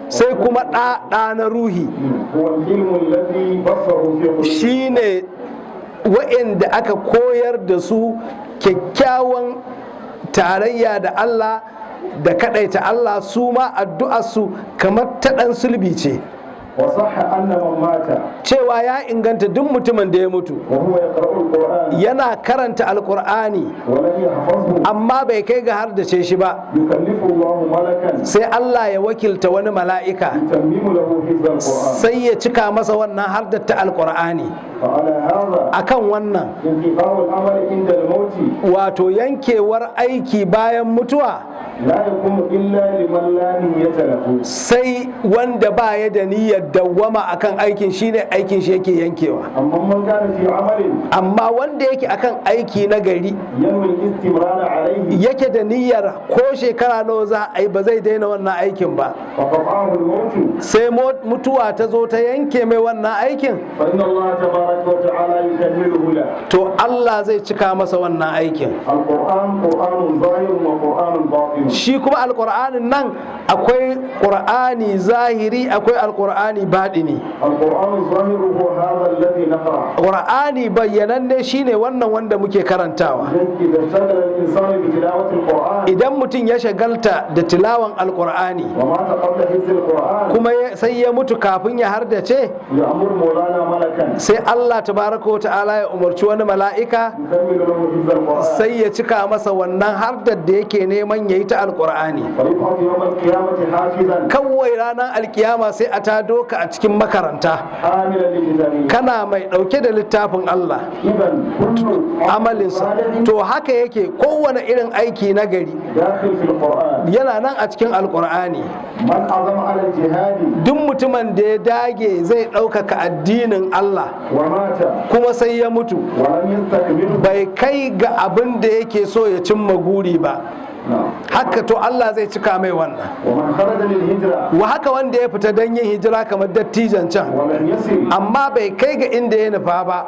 sai kuma ɗa na ruhi. هو العلم الذي بثه في قلوب Shine wa'inda aka koyar da su kyakkyawan tarayya da Allah da kadaita Allah, su ma addu'arsu kamar ta ɗan sulbi ce. وصح أن من مات Cewa ya inganta duk mutumin da ya mutu وهو يقرأ القرآن yana karanta Alkur'ani ولم يحفظه, amma bai kai ga hardace shi ba, يكلف الله ملكا sai Allah ya wakilta wani mala'ika يتمم له حفظ القرآن. sai ya cika masa wannan hardata Alkur'ani. فعلى هذا Akan wannan, انقطاع العمل عند الموت wato yankewar aiki bayan mutuwa لا يكون إلا لمن لا نية له. Sai wanda ba ya da niyyar dawwama akan aikin, shine aikin shi yake yankewa. أما من كان في عمل Amma wanda yake akan aiki na gari, ينوي الاستمرار عليه, yake da niyyar ko shekara nawa za a yi ba zai daina wannan aikin ba, فقطعه الموت, sai mutuwa ta zo ta yanke mai wannan aikin, فإن الله تبارك وتعالى يكمله له. to Allah zai cika masa wannan aikin. القرآن قرآن ظاهر وقرآن باطن. Shi kuma Alƙur'anin nan akwai Ƙur'ani zahiri, akwai Alƙur'ani baɗini. القرآن الظاهر هو هذا الذي نقرأ. Ƙur'ani bayyananne shine wannan wanda muke karantawa. إذا اشتغل الإنسان بتلاوة القرآن Idan mutum ya shagalta da tilawan Alƙur'ani ومات قبل حفظ القرآن, kuma sai ya mutu kafin ya hardace, يأمر مولانا ملكا sai Allah tabaraka wa ta'ala ya umarci wani mala'ika يكمل له حفظ القرآن. sai ya cika masa wannan hardar da yake neman yayi ta Alƙur'ani. فيبعث يوم القيامة حافظا Kawai ranar Alkiyama sai a tado ka a cikin makaranta حاملا لكتابه. kana mai ɗauke da littafin Allah. إذا كل Amalinsa صالح to haka yake, kowane irin aiki na gari داخل في القرآن. yana nan a cikin Alkur'ani. من عزم على الجهاد Duk mutumin da ya dage zai ɗaukaka addinin Allah ومات kuma sai ya mutu ولم يستكمله, bai kai ga abin da yake so ya cimma guri ba, نعم haka to Allah zai cika mai wannan. ومن خرج للهجرة Wa haka wanda ya fita don yin hijira kamar dattijan can, ولم يصل, amma bai kai ga inda ya nufa ba,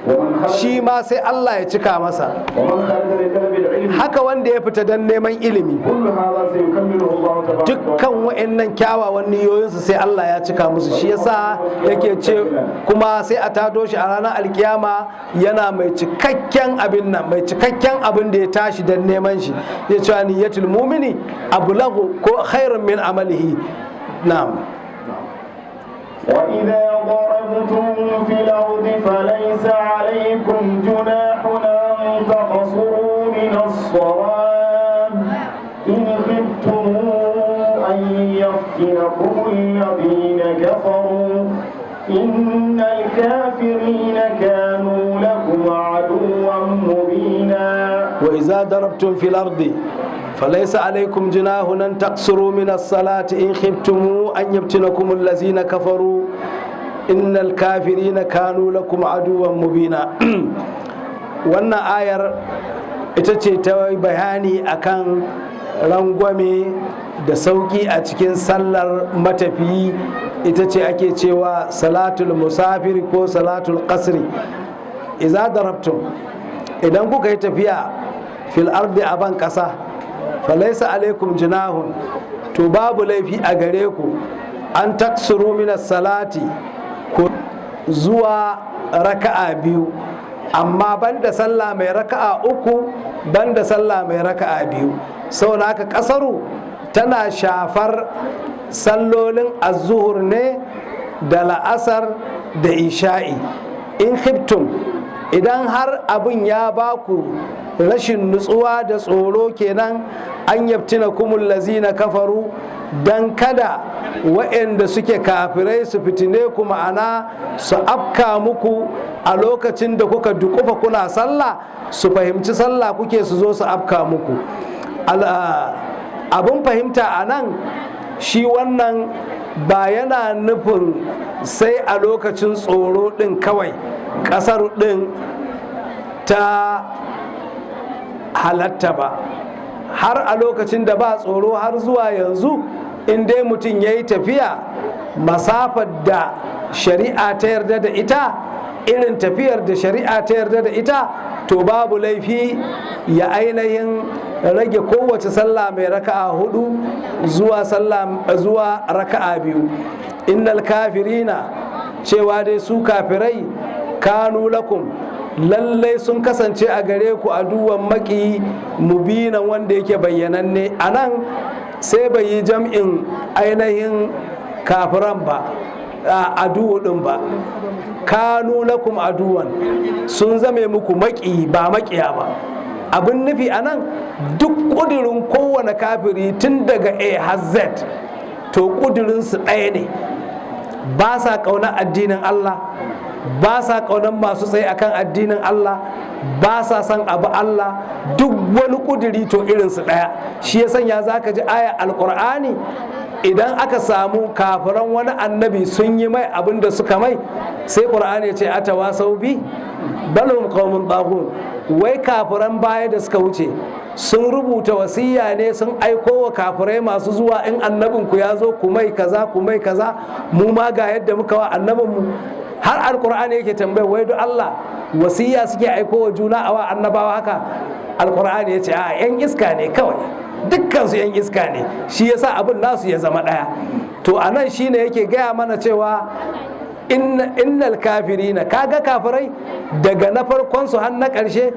ومن خرج shi ma sai Allah ya cika masa. ومن خرج لطلب العلم, Haka wanda ya fita don neman ilimi, كل هذا سيكمله الله تبارك dukkan wa'annan kyawawan niyoyinsu sai Allah ya cika musu. Shi yasa yake ce kuma sai a tado shi a ranar Alkiyama yana mai cikakken abin nan, mai cikakken abin da ya tashi don neman shi. Ya ce نية المؤمن أبلغ ko خير من عمله. Na'am. وإذا ضربتم في الأرض فليس عليكم جناح أن تقصروا من الصلاة إن خفتم أن يفتنكم الذين كفروا إن الكافرين كانوا لكم عدوا مبينا. وإذا ضربتم في الأرض فليس عليكم جناح أن تقصروا من الصلاة إن خفتم أن يفتنكم الذين كفروا إن الكافرين كانوا لكم عدوا مبينا. Wannan ayar ita ce ta bayani akan rangwame da sauki a cikin sallar matafiyi. Ita ce ake cewa salatul musafir ko salatul qasri. Iza darabtum, idan kuka yi tafiya, fil ardi, a ban kasa, falaisa alaikum junahun, to babu laifi a gare ku, an taksuru minas salati, ku zuwa raka'a biyu, amma banda sallah mai raka'a uku, banda sallah mai raka'a biyu. Saboda haka kasaru tana shafar sallolin azuhur ne da la'asar da isha'i. In khiftum, idan har abin ya baku rashin nutsuwa da tsoro kenan, an yaftina kumul lazina kafaru, dan kada waɗanda suke kafirai su fitine ku, ma'ana su afka muku a lokacin da kuka dukufa kuna sallah, su fahimci sallah kuke, su zo su afka muku. Abin fahimta a nan, shi wannan ba yana nufin sai a lokacin tsoro ɗin kawai ƙasar ɗin ta halatta ba. Har a lokacin da ba tsoro, har zuwa yanzu, in dai mutum ya yi tafiya masafar da shari'a ta yarda da ita, irin tafiyar da shari'a ta yarda da ita, to babu laifi ya ainihin rage kowace sallah mai raka'a hudu zuwa sallah zuwa raka'a biyu. Innal kafirina, cewa dai su kafirai, kanu lakum, lallai sun kasance a gare ku, aduwan, maki, mubinan, wanda yake bayyananne. A nan sai bai yi jam'in ainihin kafiran ba, aduwu din ba. Kanu lakum aduwan, sun zame muku maki, ba makiya ba. Abin nufi a nan, duk ƙudurin kowane kafiri tun daga A har Z, to ƙudurinsu ɗaya ne: ba sa ƙaunar addinin Allah, ba sa ƙaunar masu tsaye akan addinin Allah, ba sa son abu Allah. Duk wani ƙuduri to irinsu ɗaya. Shi ya sanya za ka ji aya Alƙur'ani, idan aka samu kafiran wani annabi sun yi mai abin da suka mai, sai Ƙur'ani ya ce atawasau bi bal hum qaumun taghun. Wai kafiran baya da suka wuce sun rubuta wasiya ne sun aiko wa kafirai masu zuwa: in annabinku ya zo, ku mai kaza, ku mai kaza, mu ma ga yadda muka wa annabinmu. Har Alkur'ani yake tambaya, wai duk Allah wasiya suke aiko wa juna a wa annabawa haka? Alkur'ani ya ce a yan iska ne kawai, dukkansu yan iska ne, shi yasa abin nasu ya zama ɗaya. To anan shine yake gaya mana cewa innal kafirina, kaga kafirai daga na farkon su har na ƙarshe,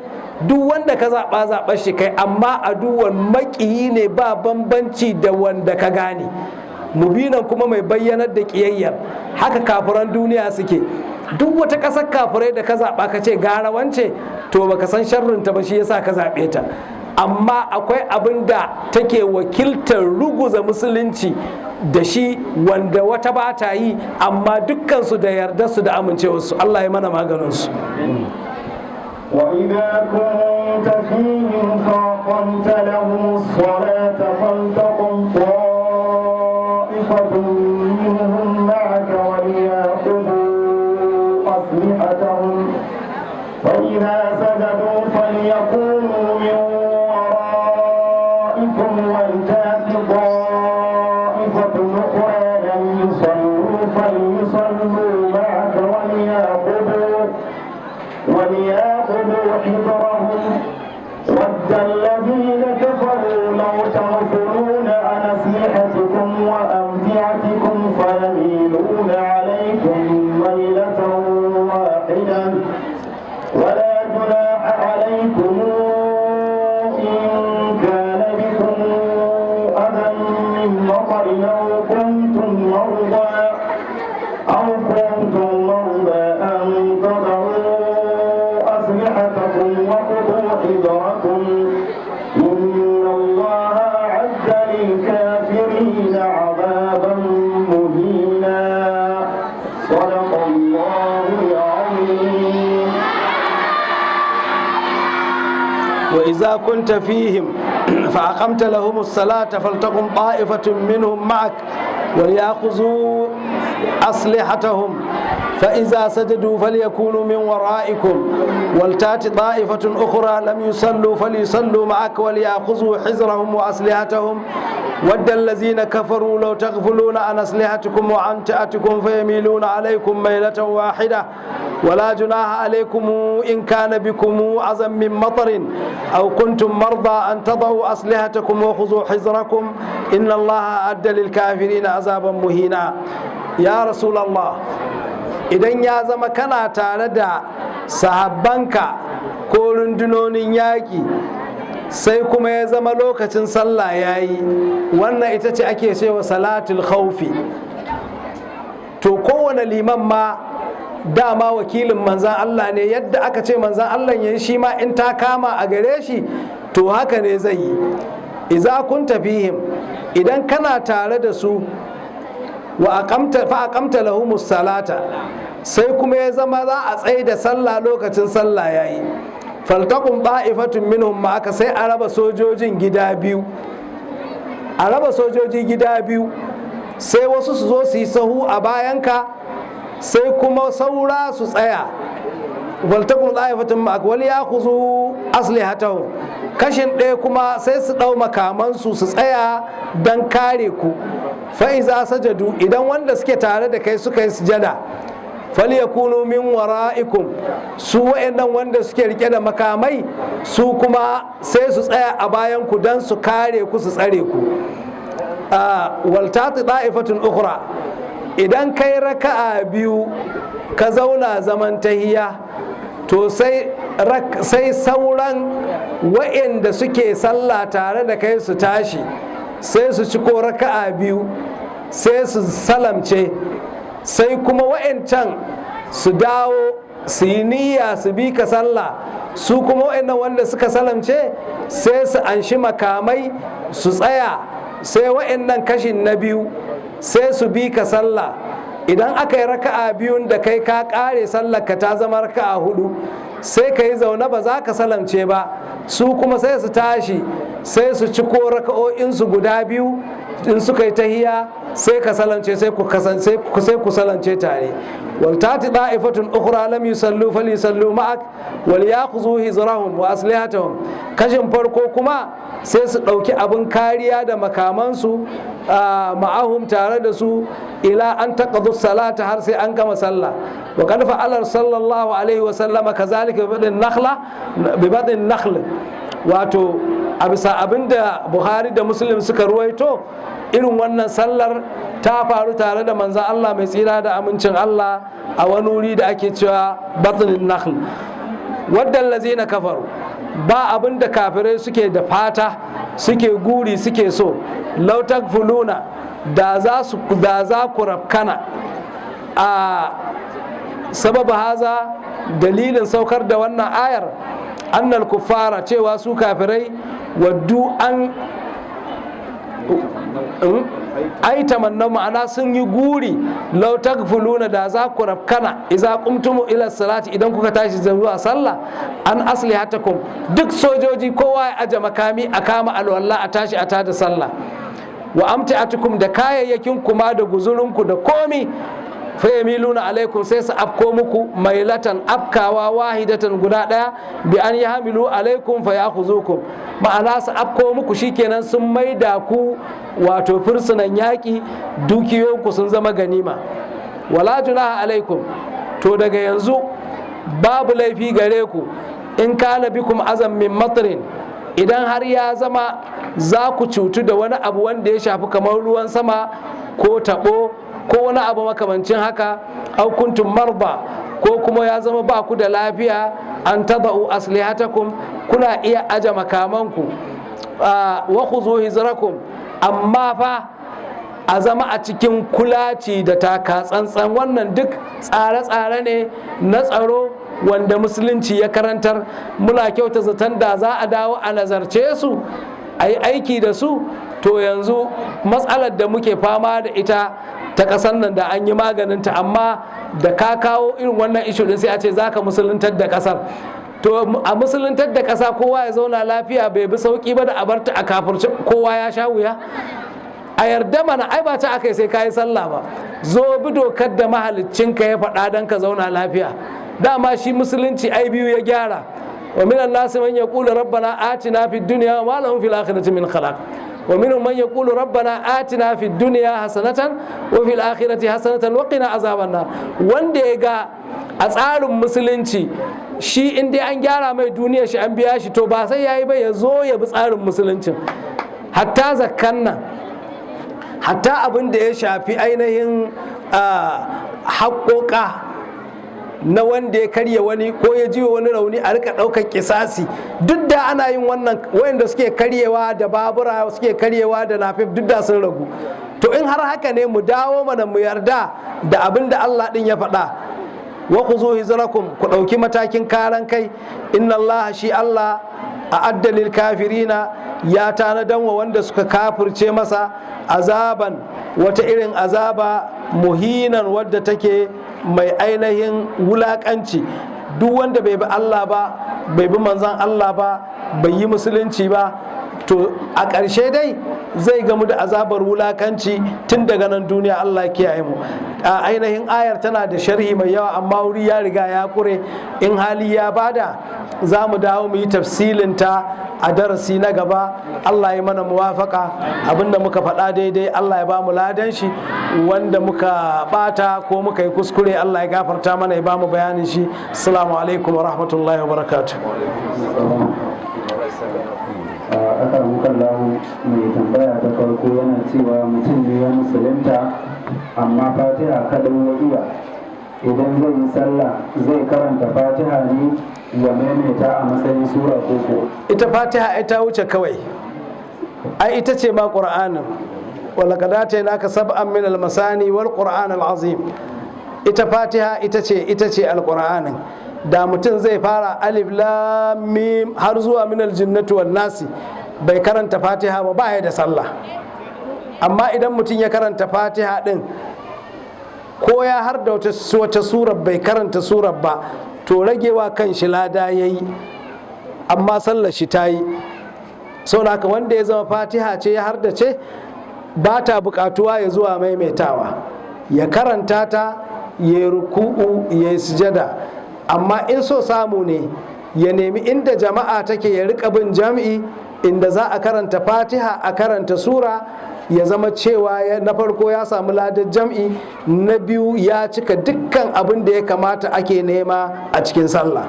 duk wanda ka zaɓa, zaɓar shi kai, amma aduwan, maƙiyi ne, ba bambanci da wanda ka gane, mubinan, kuma mai bayyanar da ƙiyayyar. Haka kafiran duniya suke. Duk wata ƙasar kafirai da ka zaɓa, ka ce gara wance, to baka san sharrinta ba, shi yasa ka zaɓe ta. Amma akwai abin da take wakiltar ruguza musulunci da shi wanda wata ba ta yi, amma dukkansu da yarda su da amincewarsu. Allah ya mana maganinsu. وإذا كنت فيهم فأقمت لهم الصلاة فلتقم طائفة منهم معك وليأخذوا أسلحتهم، فإذا سجدوا فليكونوا من ورائكم ولتأت طائفة أخرى لم يصلوا فليصلوا معك وليأخذوا حذرهم. ود الذين كفروا لو تغفلون عن أسلحتكم وأمتعتكم فيميلون عليكم ميلة واحدة. ولا جناح عليكم إن كان بكم أذى من مطر أو كنتم مرضى أو وإذا كنت فيهم فأقمت لهم الصلاة فلتقم طائفة منهم معك وليأخذوا أسلحتهم فإذا سجدوا فليكونوا من ورائكم ولتات طائفة أخرى لم يصلوا فليصلوا معك وليأخذوا حذرهم وأسلحتهم. ود الذين كفروا لو تغفلون عن أسلحتكم وأمتعتكم فيميلون عليكم ميلة واحدة. ولا جناح عليكم إن كان بكم أذى من مطر أو كنتم مرضى أن تضعوا أسلحتكم وخذوا حذركم إن الله أعد للكافرين عذابا مهينا. يا رسول الله، idan ya zama kana tare da sahabbanka ko rundunonin yaƙi, sai kuma ya zama lokacin sallah ya yi, wannan ita ce ake cewa salatul khawfi. To kowane liman ma dama wakilin manzan Allah ne. Yadda aka ce manzan Allah ya yi, shi ma in ta kama a gare shi, to haka ne zai yi. Iza kunta fihim, idan kana tare da su, wa aqamta fa aqamta lahumus salata, sai kuma ya zama za a tsaye da sallah, lokacin sallah yayi, faltaqum ta'ifatun minhum ma'aka, sai a raba sojojin gida biyu, a raba sojoji gida biyu, sai wasu su zo su yi sahu a bayanka, sai kuma saura su tsaya. Waltaqum ta'ifatun ma'aka wal ya'khudhu aslihatahum, kashin ɗaya kuma sai su ɗau makamansu su tsaya don kare ku. Fa'iza sajadu, idan wanda suke tare da kai suka yi sujada, falyakunu min wara'ikum, su wa'annan wanda suke rike da makamai, su kuma sai su tsaya a bayan ku don su kare ku, su tsare ku. Waltati da'ifatun ukhra, idan kai raka'a biyu ka zauna zaman tahiya, to sai sauran wa'anda suke sallah tare da kai su tashi, sai su ci ko raka'a biyu, sai su salamce, sai kuma wa'ancan su dawo su yi niyya su bi ka sallah. Su kuma wa'annan wanda suka salamce sai su anshi makamai su tsaya, sai wa'annan kashin na biyu sai su bi ka sallah. Idan aka yi raka'a biyun da kai ka kare sallar ka, ta zama raka'a hudu, sai ka yi zaune, ba za ka salamce ba. Su kuma sai su tashi, sai su ci ko raka'o'insu guda biyu. In suka yi tahiya, sai ka salamce, sai ku kasance sai ku salamce tare. Wal tati da'ifatun ukhra lam yusallu falyusallu ma'ak wal ya'khudhu hizrahum wa aslihatahum. Kashin farko kuma sai su ɗauki abin kariya da makamansu, ma'ahum, tare da su, ila an taqadu salata, har sai an gama sallah. Wa qad fa'ala sallallahu alaihi wa sallama kazalika bi badin nakhla, bi badin nakhl. Wato a bisa abinda Buhari da Muslim suka ruwaito, irin wannan sallar ta faru tare da manzan Allah mai tsira da amincin Allah a wani wuri da ake cewa Batnin Nakhl. Wadda lazina kafaru, ba abin da kafirai suke da fata, suke guri, suke so, law tagfuluna, da za ku rafkana. A sababu haza, dalilin saukar da wannan ayar, annal kuffara, cewa su kafirai, waddu an ai tamanna, ma'ana sun yi guri, law tagfuluna, da za ku rafkana, idza qumtum ila salati, idan kuka tashi zuwa sallah, an aslihatakum, duk sojoji kowa ya aje makami, a kama alwala, a tashi a tada sallah, wa amti'atukum, da kayayyakin kuma da guzurinku da komi, fayamiluna alaikum, sai su afko muku, mailatan, afkawa, wahidatan, guda daya, bi an yahmilu alaikum fa ya'khuzukum, ma'ana su afko muku, shikenan sun maida ku wato fursunan yaƙi, dukiyoyinku sun zama ganima. Wala junaha alaikum, to daga yanzu babu laifi gare ku, in kana bikum azan min matrin, idan har ya zama za ku cutu da wani abu wanda ya shafi kamar ruwan sama ko taɓo ko wani abu makamancin haka, au kuntum marda, ko kuma ya zama ba ku da lafiya, an tada'u aslihatakum, kuna iya aje makamanku, wa khudhu hizrakum. Amma fa a zama a cikin kulaci da taka tsantsan. Wannan duk tsare-tsare ne na tsaro wanda Musulunci ya karantar. Muna kyauta zaton da za a dawo a nazarce su, a yi aiki da su, to yanzu matsalar da muke fama da ita ta ƙasar nan da an yi maganinta. Amma da ka kawo irin wannan issue din, sai a ce za ka musuluntar da ƙasar. To a musuluntar da ƙasa kowa ya zauna lafiya bai bi sauƙi ba da a barta a kafirce kowa ya sha wuya. A yarda mana, ai ba ta aka yi sai ka yi sallah ba. Zo bi dokar da mahaliccinka ya faɗa don ka zauna lafiya. Dama shi musulunci ai biyu ya gyara. Wa minan nasi man yaqulu rabbana atina fid dunya wa ma lahum fil akhirati min khalaq. Wa minhum man yaqulu rabbana atina fid dunya hasanatan wa fil akhirati hasanatan wa qina azaban nar. Wanda ya ga a tsarin musulunci shi in dai an gyara mai duniyar shi an biya shi, to ba sai yayi ba, ya zo ya bi tsarin musuluncin. Hatta zakkan nan, hatta abin da ya shafi ainihin haƙoƙa na wanda ya karya wani ko ya jiwa wani rauni, a rika ɗaukar kisasi. Duk da ana yin wannan, wayanda suke karyewa da babura, suke karyewa da nafif, duk da sun ragu. To in har haka ne, mu dawo mana mu yarda da abin da Allah ɗin ya faɗa: wa khuzu hizrakum, ku ɗauki matakin karan kai. Inna Allah, shi Allah, a'adda lil kafirina, ya tanadan wa wanda suka kafirce masa, azaban, wata irin azaba, muhinan, wadda take mai ainihin wulakanci. Duk wanda bai bi Allah ba, bai bi manzan Allah ba, bai yi musulunci ba, to a ƙarshe dai zai gamu da azabar wulakanci tun daga nan duniya. Allah ya kiyaye mu. A ainihin ayar tana da sharhi mai yawa, amma wuri ya riga ya kure. In hali ya bada, za mu dawo mu yi tafsilinta a darasi na gaba. Allah ya mana muwafaka. Abinda muka faɗa daidai, Allah ya ba mu ladan shi. Wanda muka bata ko muka yi kuskure, Allah ya gafarta mana, ya ba mu bayanin shi. Assalamu alaikum wa rahmatullahi wa barakatuh. Aka lahu, mai tambaya ta farko yana cewa mutum ne ya musulunta amma Fatiha kaɗai ya iya. Idan zai yi sallah, zai karanta Fatiha ne ya maimaita a matsayin sura koko? Ita Fatiha ai ta wuce kawai, ai ita ce ma Qur'anin. Walaqad atainaka sab'an min al-masani wal Qur'an al-azim. Ita Fatiha ita ce al-Qur'anin. Da mutum zai fara alif lam mim har zuwa min al-jinnati wan nasi, bai karanta Fatiha ba, ba ya da sallah. Amma idan mutum ya karanta Fatiha din, ko ya har da wata surar bai karanta surar ba, to ragewa kan shi lada yayi, amma sallar shi ta yi. Saboda haka wanda ya zama Fatiha ce ya har da ce, ba ta bukatuwa ya zuwa maimaitawa. Ya karanta ta, ya yi ruku'u, ya yi sujada. Amma in so samu ne, ya nemi inda jama'a take, ya rika bin jam'i inda za a karanta Fatiha, a karanta sura, ya zama cewa na farko ya samu ladar jam'i, na biyu ya cika dukkan abin da ya kamata ake nema a cikin sallah.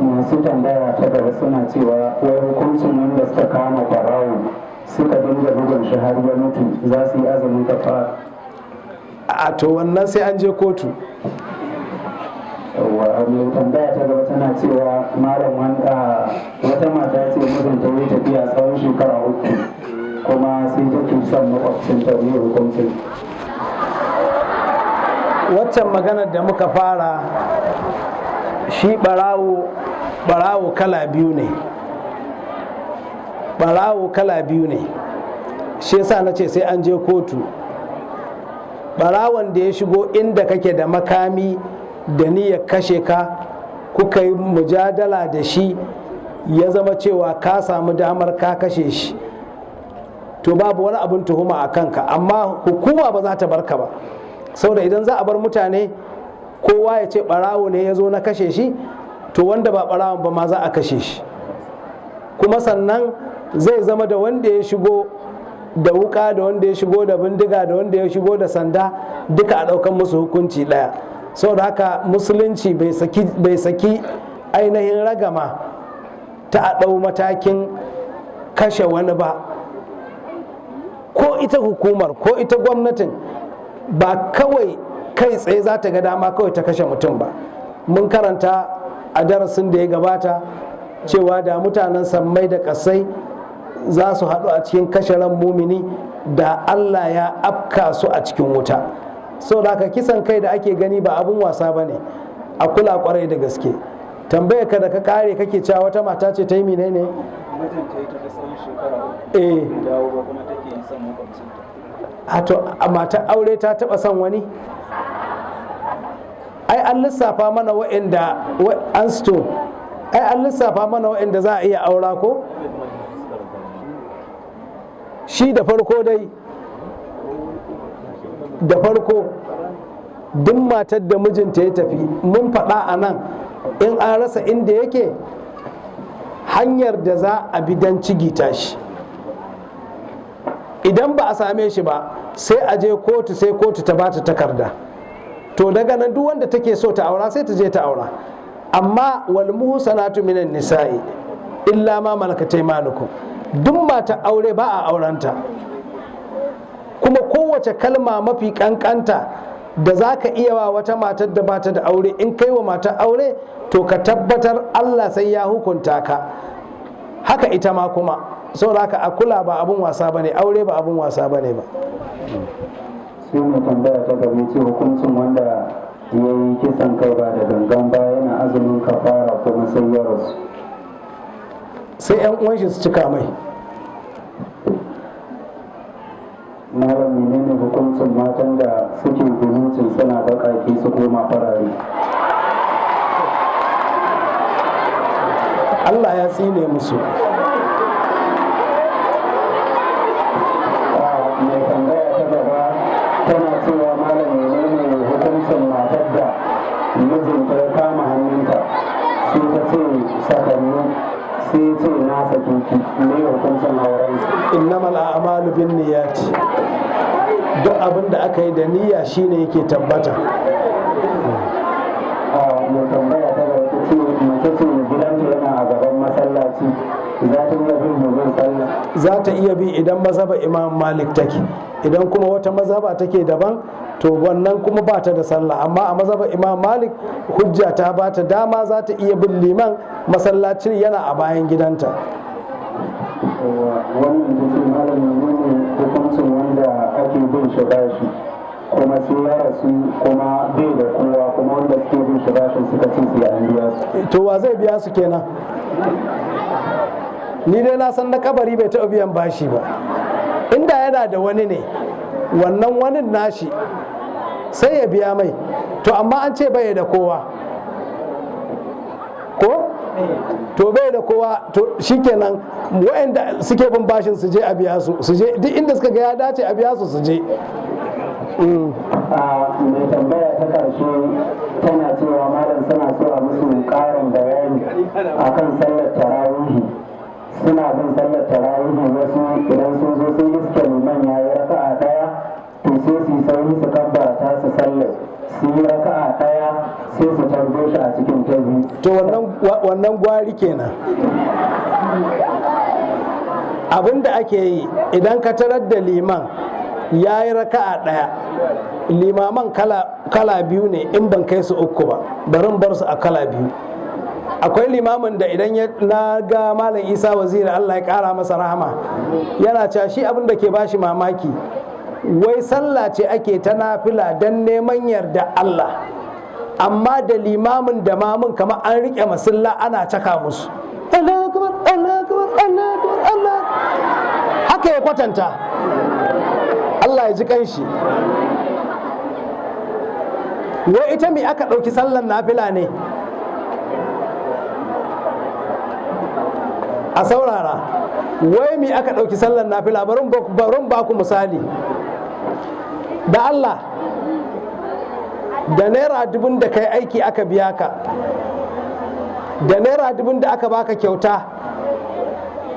Masu tambaya ta gaba suna cewa wai hukuncin wanda suka kama barawo suka dinga bugun shi har ya mutu, za su yi azumin kafara? A to, wannan sai an je kotu. Yawwa, mai tambaya ta gaba tana cewa, malam, wanda wata mata ce mijinta ya tafiya tsawon shekara 3, kuma sai take son makwabcinta, ne hukuncin? Waccan maganar da muka fara, shi barawo, barawo kala biyu ne, barawo kala biyu ne. Shi yasa na ce sai an je kotu. Barawon da ya shigo inda kake da makami da niyyar kashe ka, kuka yi mujadala da shi, ya zama cewa ka samu damar ka kashe shi, to babu wani abin tuhuma a kanka. Amma hukuma ba za ta barka ba, saboda idan za a bar mutane kowa ya ce barawo ne ya zo na kashe shi, to wanda ba barawon ba ma za a kashe shi. Kuma sannan zai zama da wanda ya shigo da wuka, da wanda ya shigo da bindiga, da wanda ya shigo da sanda, duka a ɗaukan musu hukunci ɗaya. Saboda haka musulunci bai saki ainihin ragama ta a ɗau matakin kashe wani ba. Ko ita hukumar ko ita gwamnatin ba kawai kai tsaye za ta ga dama kawai ta kashe mutum ba. Mun karanta a darasin da ya gabata cewa da mutanen sammai da kasai za su haɗu a cikin kashe ran mumini, da Allah ya afka su a cikin wuta. Saboda haka kisan kai da ake gani ba abun wasa ba ne, a kula kwarai da gaske. Tambaya ka da ka kare kake cewa wata mata ce ta yi menene? Mijinta ya tafi tsawon shekara 3, bai dawo ba, kuma take yin son makwabcinta. A to, a matar aure ta taba son wani? Ai an lissafa mana wa'anda an sto, ai an lissafa mana wa'anda za a iya aura ko? Shi da farko dai, da farko duk matar da mijinta ya tafi, mun faɗa a nan, in an rasa inda yake, hanyar da za a bi don cigita shi, idan ba a same shi ba, sai a je kotu, sai kotu ta bata takarda. To daga nan duk wanda take so ta aura sai ta je ta aura. Amma wal muhsanatu minan nisa'i illa ma malakat aymanukum, duk mata aure ba a aurenta. Kuma kowace kalma mafi kankanta da za ka iya wa wata matar da bata da aure, in kai wa matar aure, to ka tabbatar Allah sai ya hukunta ka. Haka ita ma kuma. Saboda haka a kula, ba abun wasa bane aure, ba abun wasa bane ba. Sai mai tambaya ta gaba ce, hukuncin wanda ya yi kisan kai ba da gangan ba, yana azumin kafara, kuma sai ya rasu? Sai yan uwan shi su cika mai. Malam, menene hukuncin matan da suke bleaching, suna baƙaƙe su koma farare? Allah ya tsine musu. Mai tambaya ta gaba tana cewa, malam, menene hukuncin matar da mijinta ya kama hannunta, sai ta ce sakanni, sai ce na sake ki? Me hukuncin auren su? Innamal a'malu bin niyyati. Duk abin da aka yi da niyya shine yake tabbata. Mai tambaya ta gaba ta ce, mace ce gidanta yana a gaban masallaci, za ta iya bin liman sallah? Za ta iya bi idan mazhaba Imam Malik take. Idan kuma wata mazhaba take daban, to wannan kuma ba ta da sallah. Amma a mazhabar Imam Malik, hujja ta ba ta dama, za ta iya bin liman, masallacin yana a bayan gidanta. Wannan ta ce, malam, menene hukuncin wanda ake bin shi bashi, kuma sai ya rasu, kuma bai da kowa, kuma wanda suke bin shi bashin suka ce sai an biya su? To wa zai biya su kenan? Ni dai na san na kabari bai taɓa biyan bashi ba. Inda yana da wani ne, wannan wani nashi sai ya biya mai. To amma an ce bai da kowa ko? To bai da kowa, to shikenan, waɗanda suke bin bashin su je a biya su, su je duk inda suka ga ya dace a biya su, su je. A mai tambaya ta karshe tana cewa, malam, suna so a musu ƙarin bayani akan sallar tarawihi. Suna bin sallar tarawihi, wasu idan sun zo sun iske liman ya yi raka'a ɗaya, to sai su yi sauri su kabbara ta su sallar, su yi raka'a ɗaya, sai su tarbo shi a cikin ta biyu. To wannan gwari kenan. Abin da ake yi, idan ka tarar da liman ya yi raka'a ɗaya, limaman kala biyu ne, in ban kai su uku ba, bari in bar su a kala biyu. Akwai limamin da idan ya na ga Malam Isa Waziri, Allah ya kara masa rahama, yana cewa shi abin da ke bashi mamaki, wai sallah ce ake ta nafila don neman yarda Allah, amma da limamin da mamun kamar an riƙe masilla ana caka musu, Allah akbar, Allah akbar, Allah akbar, Allah. Haka ya kwatanta, Allah ya ji kanshi. Wai ita me aka ɗauki sallan nafila ne? A saurara, wai me aka ɗauki sallan nafila? Barin ba ku misali da Allah, da naira 1000 da kai aiki aka biya ka, da naira 1000 da aka baka kyauta,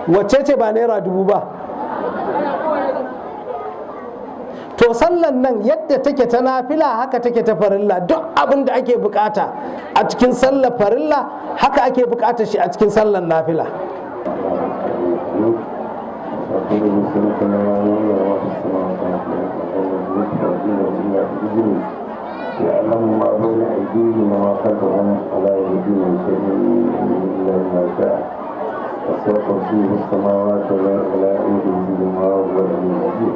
wacce ce ba naira 1000 ba? To sallan nan yadda take ta nafila, haka take ta farilla. Duk abin da ake bukata a cikin sallar farilla, haka ake bukata shi a cikin sallar nafila. يعلم ما بين أيديهم وما خلفهم ولا يهدون شيء إلا بما شاء. وسع كرسيه السماوات ولا يؤوده حفظهما وهو العلي العظيم.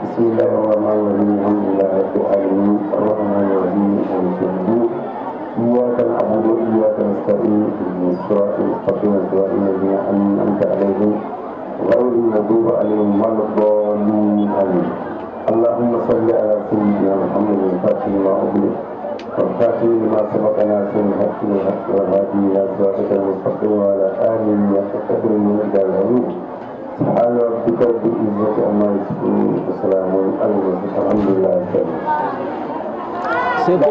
بسم الله الرحمن الرحيم. الحمد لله رب العالمين. الرحمن الرحيم. مالك يوم الدين. إياك نعبد وإياك نستعين. اهدنا الصراط المستقيم، صراط الذين أنعمت عليهم غير المغضوب عليهم ولا الضالين. آمين. اللهم صل على سيدنا محمد الفاتح لما أغلق. والخاتم لما سبق ناصر الحق بالحق والهادي الى صراطك المستقيم وعلى اله حق قدره ومقداره العظيم. سبحان ربك رب العزة عما يصفون وسلام على المرسلين، الحمد لله رب العالمين. Sai ko